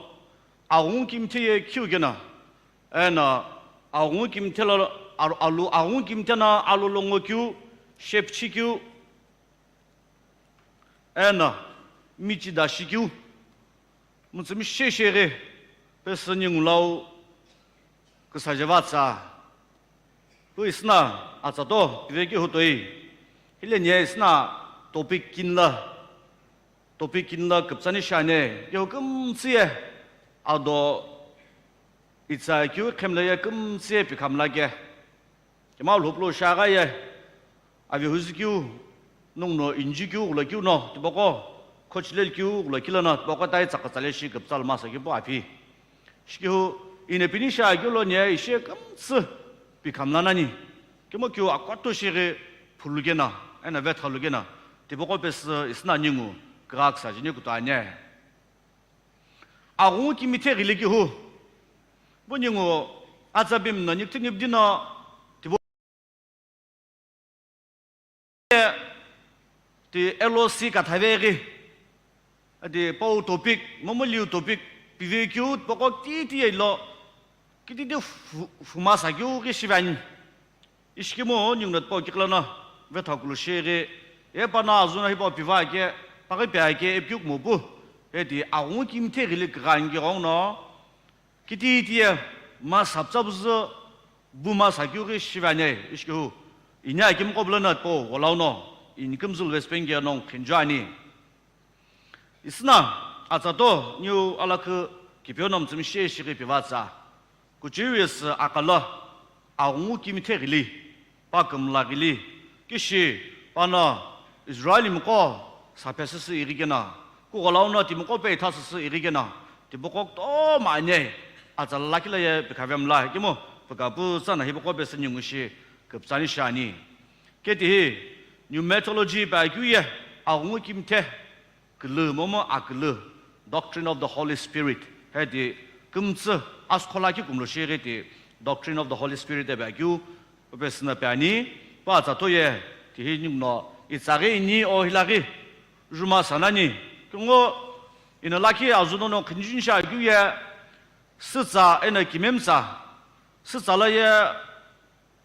aghungu kimthe ye khiu kena, eno aghungu kimthe lo, alu, aghungu kimthe na alu longo keu, shepchi keu, eno michi dashi keu, mütsümishei sheghi pesü ningu lau küsaje va tsa. Pu isna atsa to pivekeu toi. Hile nie isna topic kinla, topic kinla küpütsani shane, kehu kümtsü ye ado itsa keu khemla ye kümtsü ye pikhamla ke. Kema lhuplo shagha ye, avi huzi keu, nungno inji keu ghula keu no, tipaqo, khochilel keu ghula kila no, tipaqo tai tsaka tsale shi küpütsa lo masa keu pu aphi. Shikehu, ine pini sha keu lo nie ishe kümtsü pikhamla nani. Kemo keu akwatu shighi phulu kena, ena vetha lu kena, tipaqo pesü isna ningu, kagha küsa jini kutoa anye. Aghungu kimithe ghili kehu. Pu ningu atsa bim no nikthi nipdi no tibo ti L O C kathave ghi. Ati pau topic, momu liu topic, pive keu tipaqo titi ye lo, kititi fu-, fuma sa keu ghi shivani. Ishikemu ninguno tipau kiqi lono vetha kulu shighi, e pana azuna hipau piva ke, paghi pia ke, epikeu kumo pu, eti aghungu kimithe ghili kigha angi ghenguno, kititi ye masa pütsa püzü bu masa keu ghi shivani, ishikehu, ini akimqo bulono tipau gholauno, ini kümzü luvesipeni ke nongu khinjuani. Isna, atsa to, niu alakhu kipeo no mütsümishei shighi pivatsa. Kuchiviyesü akala, aghungu kimithe ghili, pa kümla ghili, kishi, pano Israel miqo saphe süsü ighi kena, kugholau no timiqo peitha süsü ighi kena, tipaqo kutomo anye, atsa lakhi la ye pikhavemla, kemu pika pütsa na hipaqo pesü ningu shi küpütsani shiani. Ketihi, pneumatology pe akeu ye, aghungu kimithe, külü momu akülü, Doctrine of the Holy Spirit, heti kümtsü askhola ki kumlo shighi ti Doctrine of the Holy Spirit ebe akeu, pesü na pe ani, pa atsa to ye, tihi ninguno, itsaghi ini o hilaghi, juma sanani, kungu, ina lakhi azuno no khinjin sha akeu ye, sütsa ena kimemtsa, sütsa la ye,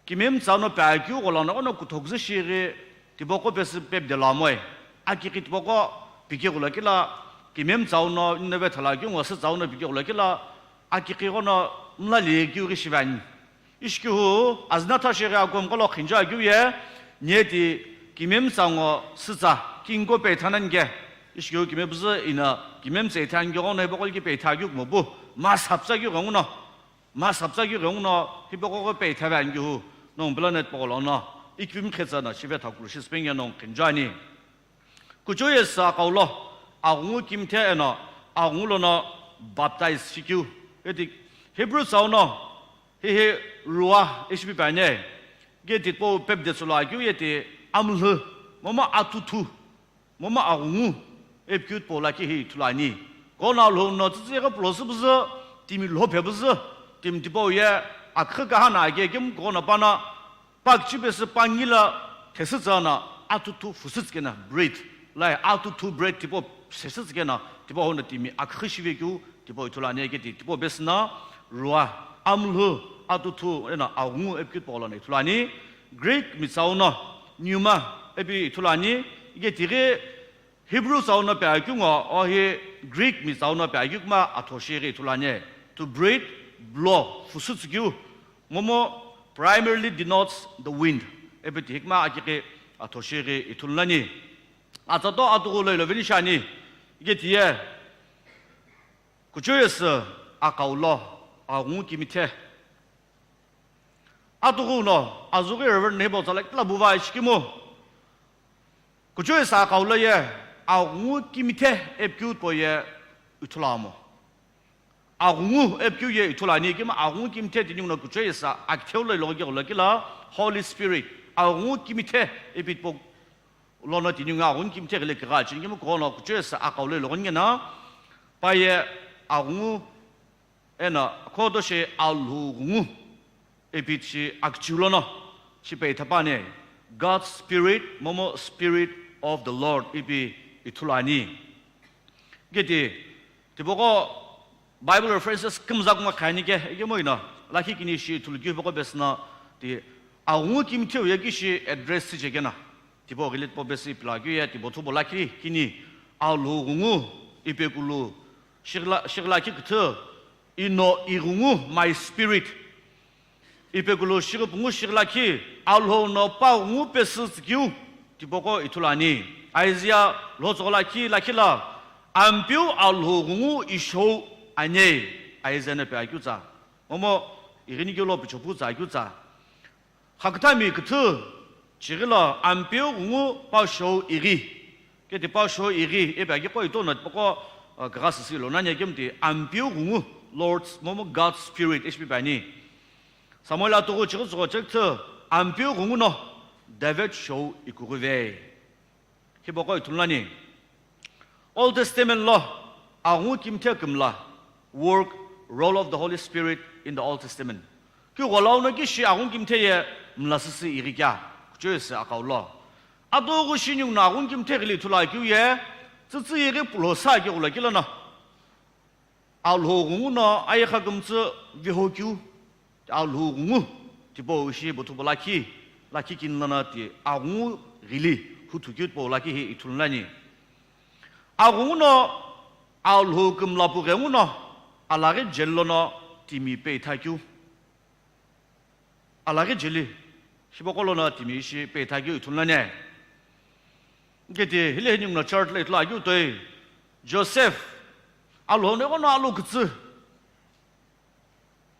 kimemtsau no pe akeu ghola no ono kuthokzü shighi tipaqo pesü pepde lo amoe. Akighi tipaqo pike ghula kila kimemtsau no nove thala keu ngo sütsau no pike ghula kila akighi ghono mla le keu ghi shivani. Ishikehu azna tha shighi akomqo lo khinja keu ye nieti kimemtsau ngo sütsa kinko peitha nani ke. Ishikehu kime püzü ina kimemtsa itha ngi ghono hipaqo ki peitha keu kumo pu masa pütsa keu ghenguno. Masa pütsa keu ghenguno hipaqo peitha ve angihu, nongu pila net paqo lono, ikivim khetsa no shive thakulu shisipengye nongu khinjuani. Kuchou ye sa kaulo, aghungu kimthe eno, aghungu lono, baptize shikeu, eti Hebrew tsau no, hihi ruah ishi pi ane, ke ti tipau pepde tsülo akeu ye ti amlhu, momo atuthu, momo aghungu, ipi keu tipau lakhi hi ithulu ani. Kono Alhou no tsütsü ighi pulo süpüzü, timi lho phepüzü, timi tipau ye akhü kaha na ake kemu kono pano, pa kichi pesü pangi lo thesü tsü no atuthu phusü tsükena bread. Lai atuthu bread tipau sesü tsükena tipau hono timi akhü shive keu tipau ithulu ani, ike ti tipau pesü no ruah, amlhu, atuthu, eno aghungu ipi keu tipau lono ithulu ani. Greek mi tsau no pneuma ipi ithulu ani, ike tighi Hebrew tsau no pe akeu ngo, o hi Greek mi tsau no pe akeu kuma atho shi ghi ithulu ani. To breathe, blow, phusü tsükeu, momo primarily denotes the wind. Ipi tihi kuma akighi atho shi ghi ithulu nani. Atsa to atughu lo ilo veni shi ani. Ike tiye, kuchou yesü akau lo, aghungu kimithe. Atughu no, azughi Reverend Nebo tsala kila buva ishi kemu. Kuchou yesü akau lo ye, aghungu kimithe ipi keu tipau ye ithulu amo. Aghungu ipi keu ye ithulu ani, kemu aghungu kimithe tini nguno kuchou yesü akitheu lo ilogo keghulo kila Holy Spirit. Aghungu kimithe ipi tipau lono tini nguno aghungu kimithe ghile kigha chini kemu kono kuchou yesü akau lo ilogo nge na, pa ye aghungu eno khodo shi Alhou ghungu ipi shi akichiu lono shi pe ithapani, God's Spirit, momo Spirit of the Lord ipi ithulu ani. Kiti, tipaqo Bible references kümza kuma khani ke, ike moino, lakhi kini shi ithulu keu hipaqo pesü no, ti aghungu kimitheu ye kishi address shichekena. Tipau ghili tipau pesü ipila keu ye, tipau thubo lakhi kini, Alhou ghungu, ipekulu, shighila-, shighilakhi küthü, ino ighungu, my spirit. Ipekulu shighipungu shighilakhi, Alhou no pa ghungu pesü tsükeu, tipaqo ithulu ani. Isaiah lhotsüghü lakhi, lakhi lo, Ampeu Alhou ghungu ishou ani, Isaiah no pe akeu tsa. Momo, ighinikeu lo pichopu tsa akeu tsa. Xaküthami küthü, chighilo Ampeu ghungu pa shou ighi. Keti pa shou ighi, ipi akiqo ito no tipaqo, uh, kagha süsü ilo nani akemu ti Ampeu ghungu, Lord's, momo God's Spirit, ishi pi ani. Samuel atughu chighi tsügho cheküthü, Ampeu ghungu no David shou ikughuve. Hipaqo ithulu nani. Old Testament lo aghungu kimithe kümla, work, role of the Holy Spirit in the Old Testament. Kugholau no kishi aghungu kimithe ye mla süsü ighi kea, kuchou yesü akau lo. Atughu shi ninguno aghungu kimithe ghili ithulu akeu ye, tsütsü ighi pulo sa keghulo kila no. Alhou ghungu no ayegha kümtsü viho keu, Alhou ghungu, tipau ishi buthu bo lakhi, lakhi kini lono ti aghungu ghili huthu keu tipau lakhi hi ithulu nani. Aghungu no Alhou kümla pu ghengu no, alaghi jeli lono timi pe itha keu. Alaghi jeli, hipaqo lono timi ishi pe itha keu ithulu nani. Keti, hile hi ninguno chart lo ithulu akeu toi, Joseph, Alhou no ighono alo kütsü.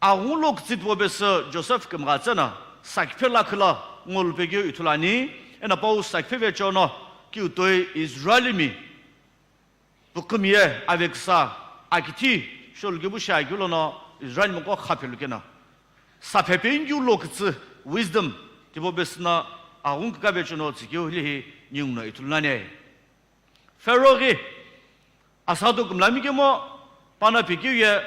Aghungu lo kütsü tipau pesü Joseph kümgha tsü no, sakiphe lakhi lo ngolu pe keu ithulu ani, eno pau sakiphe vecheono, keu toi Israelmi. Pükhümi ye aveküsa akithi sholu kepu shi akeu lono Israelmi qo kha phelu keno. Saphe pengikeu lo kütsü, wisdom, tipau pesü no aghungu kükave cheno tsükeu hile hi ninguno ithulu nani. Pharaoh ghi asado kümlami kemo pano pikeu ye,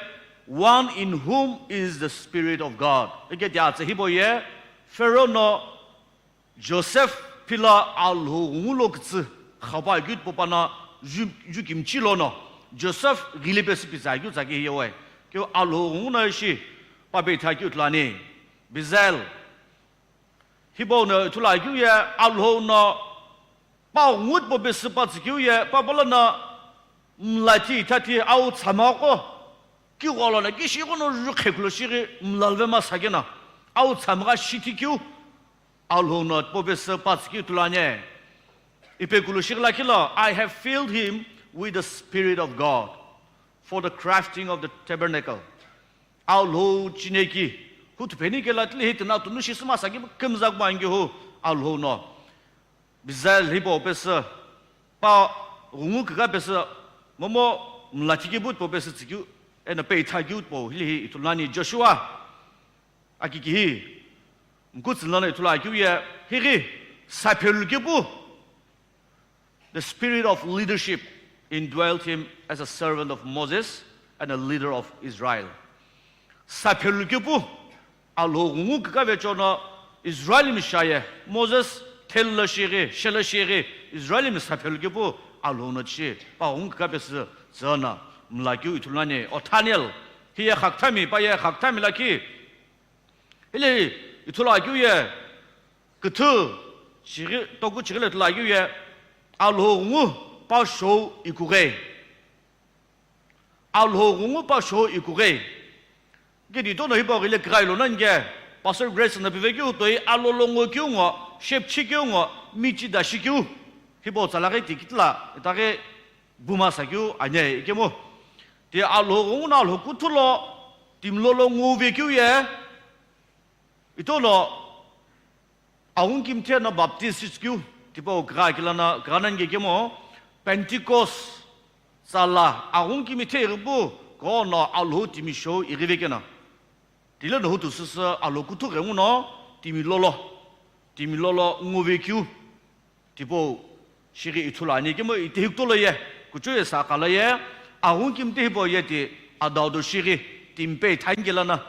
one in whom is the Spirit of God. Ike ti atsa hipau ye, Pharaoh no Joseph philo Alhou ghungu lo kütsü, khapa keu tipau pano ju, ju kimchi lono, Joseph ghili pesü pizakeu tsakeu hiye we. Keu Alhou ghungu no ishi pa pe itha keu ithulu ani. Bezalel. Hipau no ithulu akeu ye, Alhou no pa ghungu tipau pesü pa tsükeu ye, pa palo no mlathi ithathi au tsamaqo, kughola no kishi ighono ju khekhulo shighi mlalve masa keno, au tsamgha shithi keu, Alhou no tipau pesü pa tsükeu ithulu ani. Ipekulu shighi lakhi lo, I have filled him with the Spirit of God for the crafting of the tabernacle. Alhou chineki, huthu pheni kelo tile hi tina tunu shi sümasa ki kümza kumo angihu Alhou no. Bezalel hipau pesü, pa ghungu kükha pesü, momo mlathi kepu tipau pesü tsükeu, eno peitha keu tipau hile hi ithulu nani. Joshua aki kihi mkutsu lono ithulu akeu ye, highi saphelu kepu, the spirit of leadership indwelt him as a servant of Moses and a leader of Israel. Saphelu kepu Alhou ghungu kükave chono Israelmi shiaye, Moses thelu lo shighi, shelo shighi, Israelmi saphelu kepu Alhou no tishi pa ghungu kükave sü tsüna mla keu ithulu nani. Othaniel, hiye Xaküthami, pa ye Xaküthami lakhi. Hile ithulu akeu ye, küthü chighi, toku chighi lo ithulu akeu ye, Alhou ghungu pa shou ikughi. Alhou ghungu pa shou ikughi. Kedi tono hipau ghile kugha ilo nani ke, Pastor Grace no pivekeu toi alolo ngo keu ngo, shepchi keu ngo, michi dashi keu. Hipau tsala ghi ti kitila, itaghi buma sa keu anye ikemu. Ti Alhou ghungu no Alhou kuthu lo, timi lolo ngo vekeu ye. Itono Aghungu kimithe no baptist shichikeu, tipau kugha kila no, kugha nani kekemo, Pentecost tsala, aghungu kimithe ighipu, kono Alhou timi shou ighive keno. Tile no hutu süsü Alhou kuthu ghengu no, timi lolo, timi lolo nguve keu. Tipau shighi ithulu ani kemo itehi kuto lo ye, kuchou ye saka lo ye, aghungu kimithe hipau ye ti adado shighi, timi peitha ani kela no.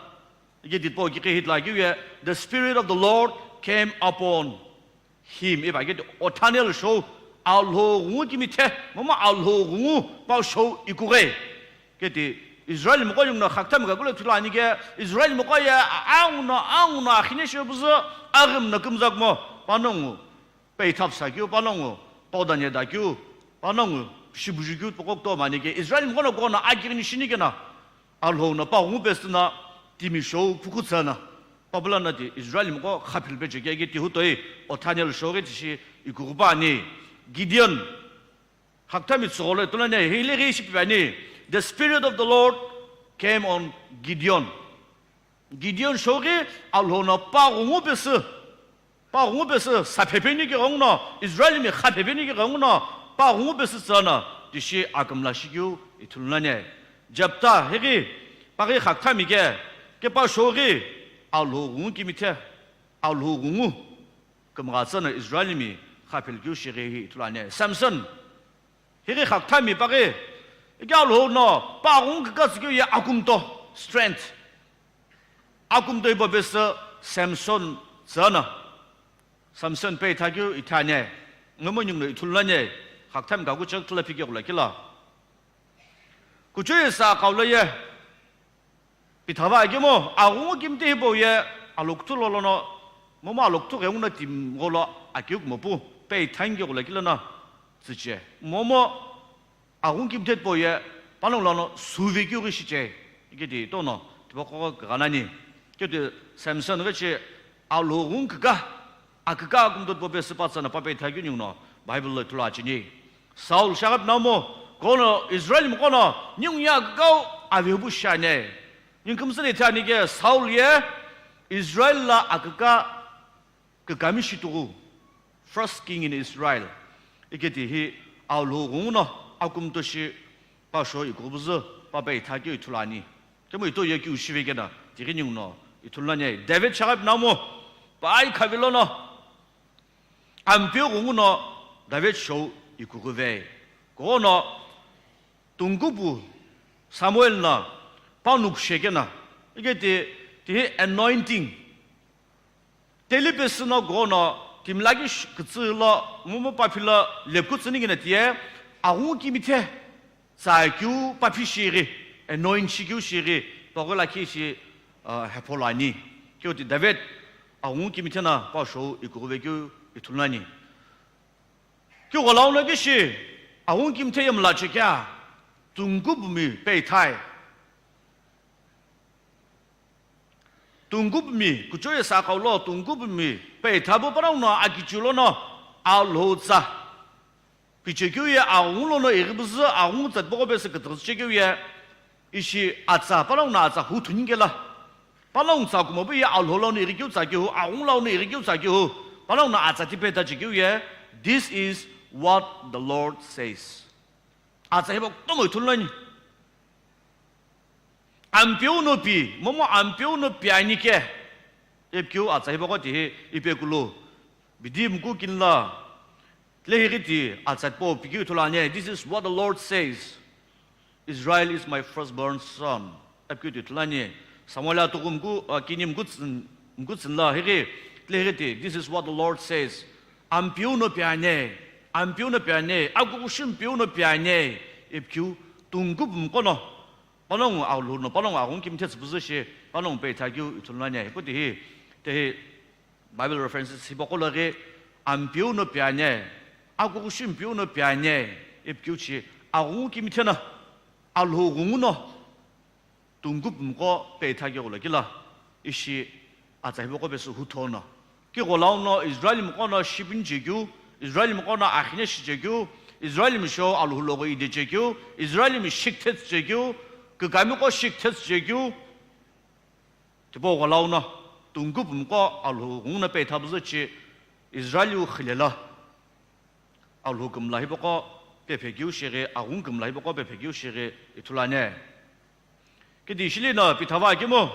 Ike tipau kikhe hitla keu ye, the Spirit of the Lord came upon him. Ipa ke ti Othaniel shou, Alhou ghungu kimithe, momu Alhou ghungu pa shou ikughi. Ke ti Israelmi qo yungno Xaküthami kakulo ithulu ani ke, Israelmi qo ye, anguno, anguno akhine shou püzü, aghim no kümzakmo, panongu. Peitha psa keu panongu, todanye da keu panongu, shibuju keu tipaqo kutomo ani ke, Israelmi qo no kono akighini shini keno, Alhou no pa ghungu pesü no, timi shou phukhu tsüna, pa pula no ti Israelmi qo khaphil peche ke, ke tihu toi, Othaniel shou ghi tishi ikughi pa ani. Gideon, Xaküthami tsügholo ithulu ani, hile ghi ishi pipe ani, the Spirit of the Lord came on Gideon. Gideon shou ghi Alhou no pa ghungu pesü, pa ghungu pesü, saphe peni ke ghenguno, Israelmi khaphe peni ke ghenguno, pa ghungu pesü tsüna, tishi akümla shikeu ithulu nani. Jephtha, highi, pa ghi Xaküthami ke, ke pa shou ghi, Alhou ghungu kimithe, Alhou ghungu kümgha tsüna Israelmi khaphil keu shighi hi ithulu ani. Samson, highi Xaküthami pa ghi, ike Alhou no pa ghungu kükha tsü keu ye akumto, strength. Akumto hipau pesü Samson tsüna. Samson peitha keu ithulu ani. Ngomo ninguno ithulu ani. Xaküthami kaku chak tula phike kula kila. Kuchou ye saka lo ye. Pithava akemo, aghungu kimithe hipau ye, Alhou kuthu lolo no, momu Alhou kuthu ghengu no timi gholo akeu kumo pu, peitha ani ke kula kila no, tsüche. Momu aghungu kimithe tipau ye, panongu lono suve keu ghi shiche. Ike ti tono, tipaqo kugha nani. Ke ti Samson ghi che, Alhou ghungu kükha, akükha akumto tipau pesü pa tsüna pa peitha keu ninguno, Bible lo ithulu acheni. Saul shaghi pi naomo, kono Israelmi qo no, ningu ye akükhau avehu pu shiani. Ningu kümtsü le ithulu ani ke Saul ye Israel lo akükha kükhami shitughu, first king in Israel. Ike ti hi Alhou ghungu no akumto shi pa shou ikughi püzü pa peitha keu ithulu ani. Kemu ito ye keu shive keno, tighi ninguno ithulu ani. David shaghi pi naomo, pai khavilo no, Ampeu ghungu no David shou ikughive. Kono tungkupu Samuel no pa nukushe keno, ike ti, tihi anointing. Teli pesü no kono timi lakhi sh-, kütsü lo, momu pa philo lephu tsüni keno tiye, aghungu kimithe tsa keu pa phi shighi, anoint shikeu shighi, paghi lakhi shi, ah, hepho lo ani. Keu ti David aghungu kimithe no pa shou ikughive keu ithulu nani. Keu gholau no kishi, aghungu kimithe ye mla chekea, tungkupumi peithai. Tungkupumi, kuchou ye sakau lo, tungkupumi peitha pu panongu no akichiu lono, Alhou tsa. Pichekeu ye aghungu lono ighi püzü, aghungu tsa tipaqo pesü kütüghü chekeu ye, ishi atsa, panongu no atsa hu thuni kela. Panongu tsa kumo pu ye Alhou lono ighi keu tsa keu, aghungu lono ighi keu tsa keu, panongu no atsa tipe ta chekeu ye, this is what the Lord says. Atsa hipau kutomo ithulu nani. Ampeu no pi, momu Ampeu no pi ani ke, ipi keu atsa hipaqo tihi ipekulu, bidi mku kinla, tilehi ghi ti atsa tipau pikeu ithulu ani, "This is what the Lord says, 'Israel is my firstborn son.'" Ipi keu ti ithulu ani, Samuel atuku mku, ah, kini mku tsün-, mku tsünla highi, tilehi ghi ti, "This is what the Lord says." Ampeu no pi ani, Ampeu no pi ani, akukushi Ampeu no pi ani, ipi keu tungkupu mqo no, panongu Alhou no, panongu aghungu kimithe tsüpüzü shi, panongu peitha keu ithulu ani. Ipu tihi, tihi Bible references hipaqo lo ghi, Ampeu no pi ani, akukushi Ampeu no pi ani, ipi keu shi, aghungu kimithe no, Alhou ghungu no, tungkupu mqo peitha keu lo kila, ishi atsa hipaqo pesü hutho no. Kigholau no Israel miqo no shipini chekeu, Israel miqo no akhine shichekeu, Israel misho Alhou logo ide chekeu, Israel mi shikthetsü chekeu, kükamiqo shikthetsü chekeu, tipau gholau no, tungkupu mqo Alhou ghungu no peitha püzü chi, Israel wu khile lo. Alhou kümla hipaqo pephe keu shighi, aghungu kümla hipaqo pephe keu shighi ithulu ani. Kidi shili no pithava kemu,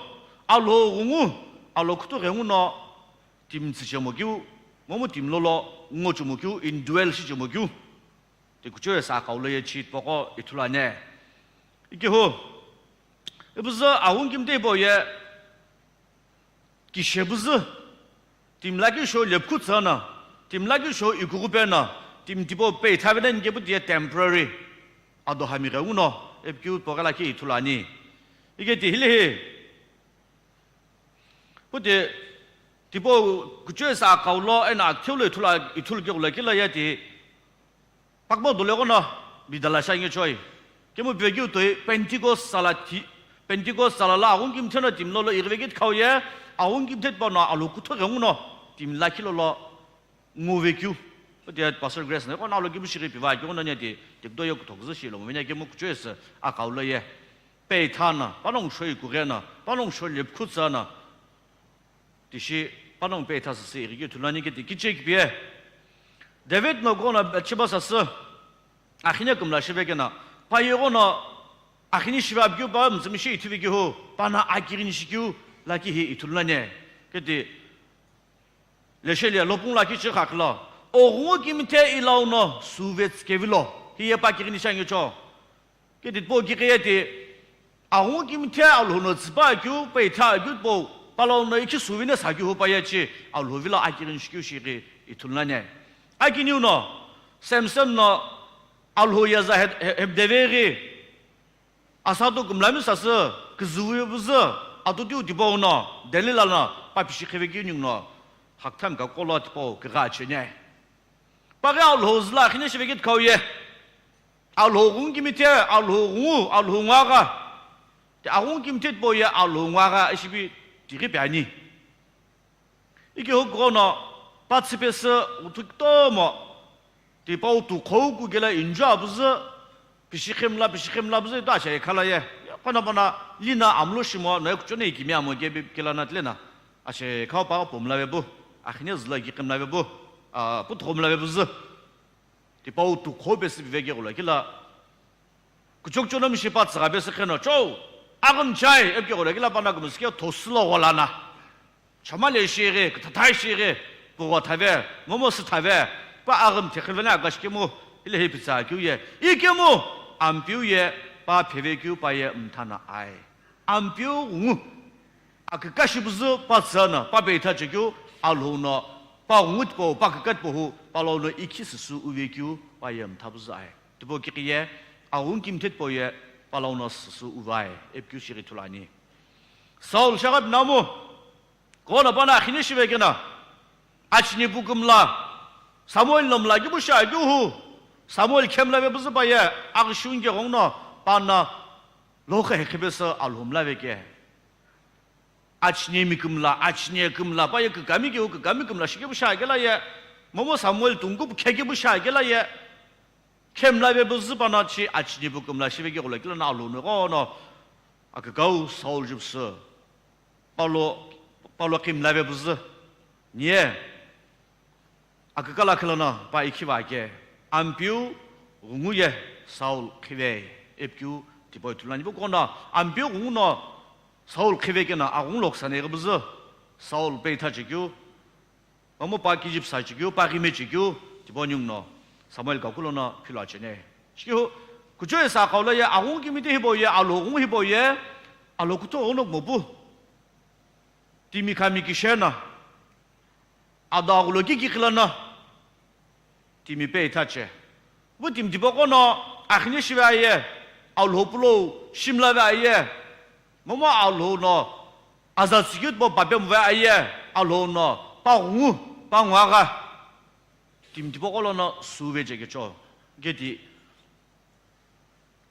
Alhou ghungu, Alhou kuthu ghengu no timi tsüchemo keu, momu timi lolo ngochemo keu, indwell shichemo keu, ti kuchou ye sakau lo ye chi tipaqo ithulu ani. Ikehu, ipüzü aghungu kimithe hipau ye, kishe püzü, timi lakhi sho lepukhu tsü no, timi lakhi sho ikughupe no, timi tipau peitha veni ke pu tiye temporary, ado hami ghengu no, ipi keu tipaqo lakhi ithulu ani. Ike ti hilehi, pu ti tipau kuchou ye sakau lo eno akitheu lo ithulu, ithulu keu lo kila ye ti, Pakma dolo ighono bidala shiani choi. Kemu pivekeu toi Pentecost sala ti, Pentecost sala lo aghungu kimithe no timi lolo ighivekeu tikhau ye, aghungu kimithe tipau no Alhou kuthu ghengu no timi lakhi lolo nguvekeu. Otiya Pastor Grace no ighono alo kimu shighi piva keu ighono nia ti, tikdo ye kuthokuzü shi lo mo veni kemu kuchou ye sakau lo ye. Peitha no, panongu sho ikughe no, panongu sho lepukhu tsü no, tishi panongu peitha sasü ighikeu ithulu ani kiti kicheki piye. David no ighono Bathsheba sasü akhine kümla shive keno, pa ighono akhine shive apikeu pa mütsümishei ithivekeu hu, pa no akighini shikeu lakhi hi ithulu ani. Kiti, leshelie lopung lakhi chighi khaklo, oghungu kimithe ilau no suve tsükevilo, hiye pa kighini shiani cho. Kiti tipau kighiye ti, aghungu kimithe Alhou no tsüpa keu, peitha keu tipau, pa lau no ikhi suvino sakeu hu pa ye chi, Alhou vilo akighini shikeu shighi ithulu ani. Akiniu no, Samson no, Alhou ye za he-, he-, hepdeveghi, asatu kümlami sasü, küzüwu püzü, atutiu tipau no, Delila no, pa pishi khivekeu ningu no, hakthami kakolo tipau, kigha cheni. Pa ghi Alhou zülo akhine shivekeu tikhau ye. Alhou ghungu kimithe, Alhou ghungu, Alhou ngwagha. Ti aghungu kimithe tipau ye Alhou ngwagha ishipi tighi pi ani. Ikehu ighono pa tsüpesü uthu kutomo. Ti pa utu khou ku kela inju apüzü, pishi khemla, pishi khemla püzü ito ashe khala ye. Pana pana lina amlo shimo, no kuchone ikimi amo ke bi kela na tlena. Ashe khau pa pomla ve bu, akhine zülo iki khemla ve bu, a, pu thomla ve bu zü. Tipau tukho pesü pivekeu lo kila. Kuchokcho no mishi pa tsügha pesü kheno, "Cho, aghüm chai," ipikeu lo kila pa no kümsü keu thosülo gholana. Chamale shighi, küthathai shighi, pugho thave, momo sü thave, pa aghüm thekhi vena agashi kemu, ile hi pitsa keu ye. Ikemu, Ampeu ye, pa pheve keu pa ye mthana ai. Ampeu ghungu. Aküka shi püzü pa tsü no, pa peitha chekeu, Alhou no, pa ghungu tipau, pa küka tipau hu, pa lau no ikhi süsü uve keu, pa ye mtha püzü ai. Tipau kighiye, aghungu kimithe tipau ye, pa lau no süsü uvai, ipikeu shighi ithulu ani. Saul shagha pinamu, kono pa no akhine shive keno, achine pu kümla, Samuel no mla kipu shi akeu hu, Samuel khemla ve püzü pa ye, aghishunge ghong no, pa no, Lokha hekhipe sü Alhou mla veke. Achine mi kümla, achine kümla, pa ye kükami keu, kükami kümla shikepu shi akela ye. Momu Samuel tungkupu khekepu shi akela ye. Khemla ve püzü pa no chi achine pu kümla shiveke gholo kila no Alhou no ighono. Akükau Saul jupsü. Paulo, Paulo khemla ve püzü. Niye. Akükala khilano pa ikhiva ke, Ampeu ghungu ye Saul khive, ipikeu Tipau ithulu nani, ipu kono Ampeu ghungu no Saul qhive keno aghungu lo kusaneghi püzü, Saul peitha chekeu, momu pa kijipu sa chekeu, pa ghime chekeu, tipau ninguno Samuel kaku lono philo achene. Shikehu, kuchou ye sa akau lo ye, aghungu kimite hipau ye, Alhou ghungu hipau ye, Alhou kuthu ghungu no kumo pu. Timi khami kishe no, ado aghulo kiki qhilo no, timi peitha che. Pu timi tipaqo no akhine shive aye, Alhou pulou shimlave aye, momu Alhou no aza tsükeu tipau pape muve aye, Alhou no pa ghungu, pa ngu agha. Timi tipaqo lono suve che kecho. Keti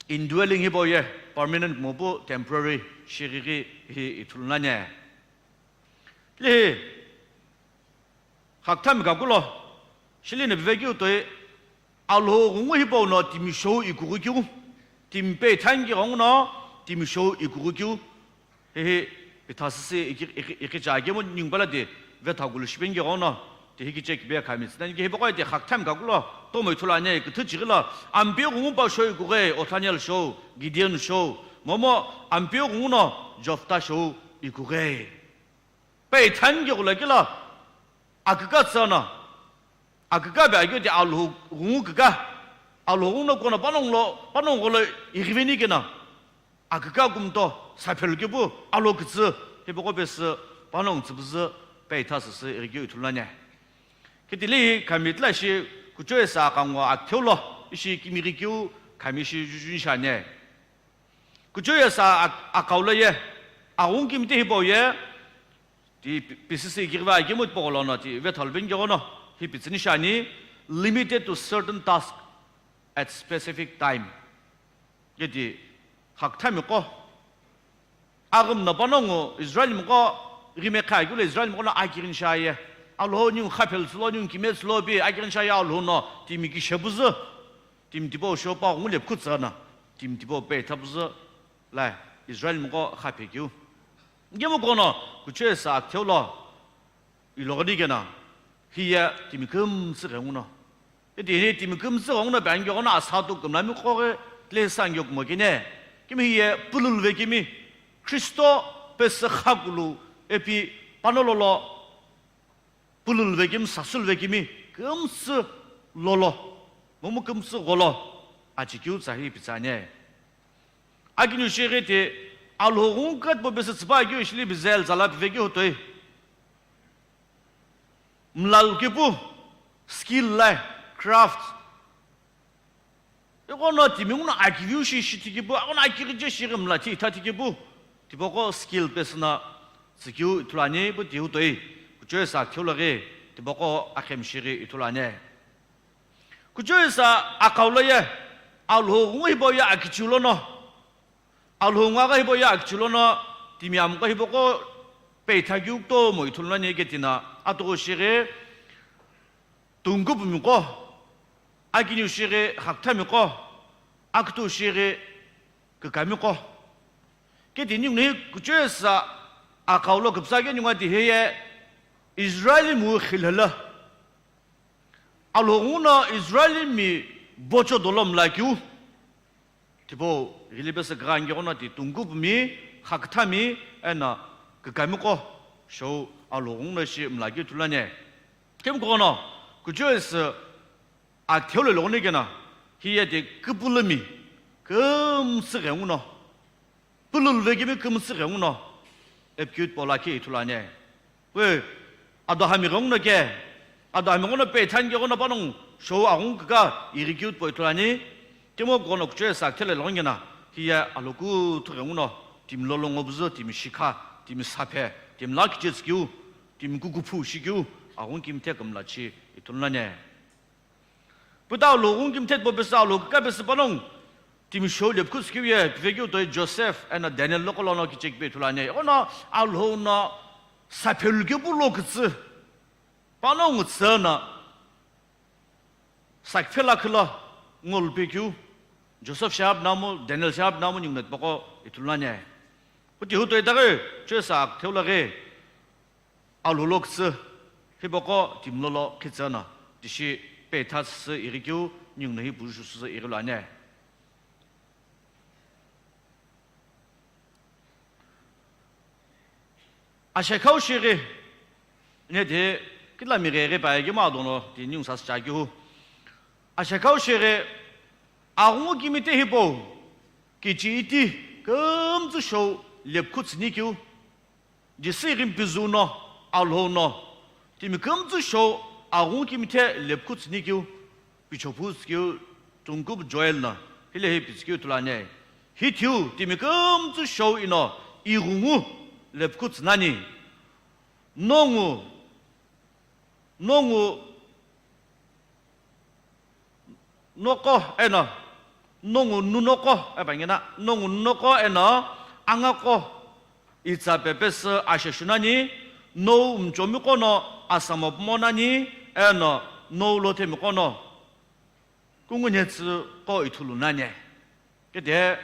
indwelling hipau ye, permanent kumo pu temporary shighi ghi hi ithulu nani. Lehi, Xakuthami kaku lo, shili no pive keu toi, Alhou ghungu hipau no timi shou ikughi keu, timi peitha ngi ghungu no timi shou ikughi keu, Hehi, pitha süsü iki, iki, iki cha kemu ningu pala ti vetha kulu shipeni ghenguno, ti hiki check be khami tsü nani ke hipaqo ye ti Xakuthami kaku lo, tomo ithulu ani, küthü chighi lo, Ampeu ghungu pa shou ikughi, Othaniel shou, Gideon shou, momu Ampeu ghungu no Jophtha shou ikughi. Peitha ngi gholo kilo, aküka tsü no, aküka be akeu ti Alhou ghungu küka, Alhou ghungu no kono panongu lo, panongu gholo ighiveni keno, aküka kumto, saphelu kepu, Alhou kütsü, hipaqo pesü, panongu tsüpüzü, peitha süsü, ighikeu ithulu nani. Keti lehi khami tila shi, kuchou ye sa akangu aktheu lo, ishi kimi ghikeu, khami ishi juju nishani. Kuchou ye sa ak-, akau lo ye, aghungu kimite hipau ye, ti P-, P C C kighiva akemu tipaqo lono ti vetha lupeni ghenguno, hi pitsü nishani, limited to certain task at specific time. Keti Xakuthami qo, aghümno panongu Israelmi qo, ghime kha keu lo Israelmi qo no akighini shiaye, Alhou ningu khaphelu tsülo, ningu kime tsülo pi akighini shiaye Alhou no timi kishe püzü. Timi tipau shou pa ghungu lepukhu tsü no, timi tipau peitha püzü, la Israelmi qo khaphe keu. Ikemu kono, kuchou ye sa aktheu lo, iloghoni keno, hiye timi kümtsü ghenguno. Eti hi timi kümtsü ghenguno pe angi ghenguno asatu kümlami qo ghi, tle sa angi kumo kene. Kimi hiye pululve kimi, Kristo pesü khakulu, epi panolo lo, pululve kimi, sasülve kimi, kümtsü lolo, momu kümtsü gholo, achikeu tsa hi pitsü ani. Akiniu shighi ti, Alhou ghungu kütpo pesü tsüpa keu shili bizel zala pive keu toi. Mlalu kepu, skill la, craft. Ighono timi nguno akiviu shi, shi tikipu, aghono akighi je shighi mla thi itha tikipu. Tipaqo skill pesü no tsükeu ithulu ani, pu tihu toi, kuchou ye sa aktheu lo ghi, tipaqo akhemi shighi ithulu ani. Kuchou ye sa akau lo ye, Alhou ghungu hipau ye akichiu lono, Alhou ngu agha hipau ye akichiu lono, timi amqo hipaqo peitha keu kutomo ithulu nani keti no, atughu shighi, Tungkupumi qo, akiniu shighi Xakuthami qo, aküthu shighi Kükami qo. Keti ninguno hi kuchou ye sa akau lo küpütsa keu ningu ati hiye Israelmi wu xilhelo. Alhou ghungu no Israelmi bocho dolo mla keu. Tipau ghili pesü kugha angi ghenguno ti Tungkupumi, Xakuthami, eno Kükami qo, shou Alhou ghungu no ishi mla keu ithulu ani. Ikemu kono, kuchou ye sa aktheu lo iloghoni keno, hiye ti küpulumi, kümtsü ghenguno, pululve kimi kümtsü ghenguno, epikeu tipau lakhi ithulu ani. Pu, ado hami ghenguno ke, ado hami ghenguno peitha ngi ghenguno panongu shou aghungu küka ighikeu tipau ithulu ani. Ikemu kono kuchou ye sa aktheu lo iloghoni keno, hiye Alhou kuthu ghenguno, timi lolo ngo püzü, timi shikha, timi saphe, timi lakhi chetsükeu, timi kukuphu shikeu, aghungu kimithe kümla chi ithulu nani. Pu ta Alhou ghungu kimithe tipau pesü, Alhou küka pesü panongu, timi shou lepukhu tsükeu ye, pive keu toi Joseph eno Daniel lo qo lono kichekeu ithulu ani. Ighono Alhou no saphelu kepu lo kütsü, panongu tsü no, sakiphe lakhi lo ngolu pe keu, Joseph shiaghi pinamu, Daniel shiaghi pinamu ninguno tipaqo ithulu ani. Pu tihu toi itaghi, kuchou ye sa aktheu lo ghi, Alhou lo kütsü, hipaqo timi lolo khitsü no, tishi peitha süsü ighikeu, ninguno hi puju süsü ighilu ani. Ashekau shighi, ne de, kila mi ghe ghe pa ye ghi ma dono, ti ningu sasü cha ghi hu. Ashekau shighi, aghungu kimithe hipau, kichi iti, kümtsü shou, lepkhu tsüni kiu. Jisü ighi mpizu no, Alhou no, timi kümtsü shou, aghungu kimithe lepkhu tsüni kiu. Pichophu tsükeu Tungkup Joel no, hilehi pitsükeu ithulu ani. Hi thiu timi kümtsü shou ino, ighungu lepkhu tsünani. Nongu, nongu, noko eno, nongu nunoko, epangena, nongu nunoko eno, angako, itsa pepesü ashe shunani, nou mchomiqo no asamo pümonani, eno, nou lothemiqo no. Kungu nhetsü qo ithulu nani. Kete,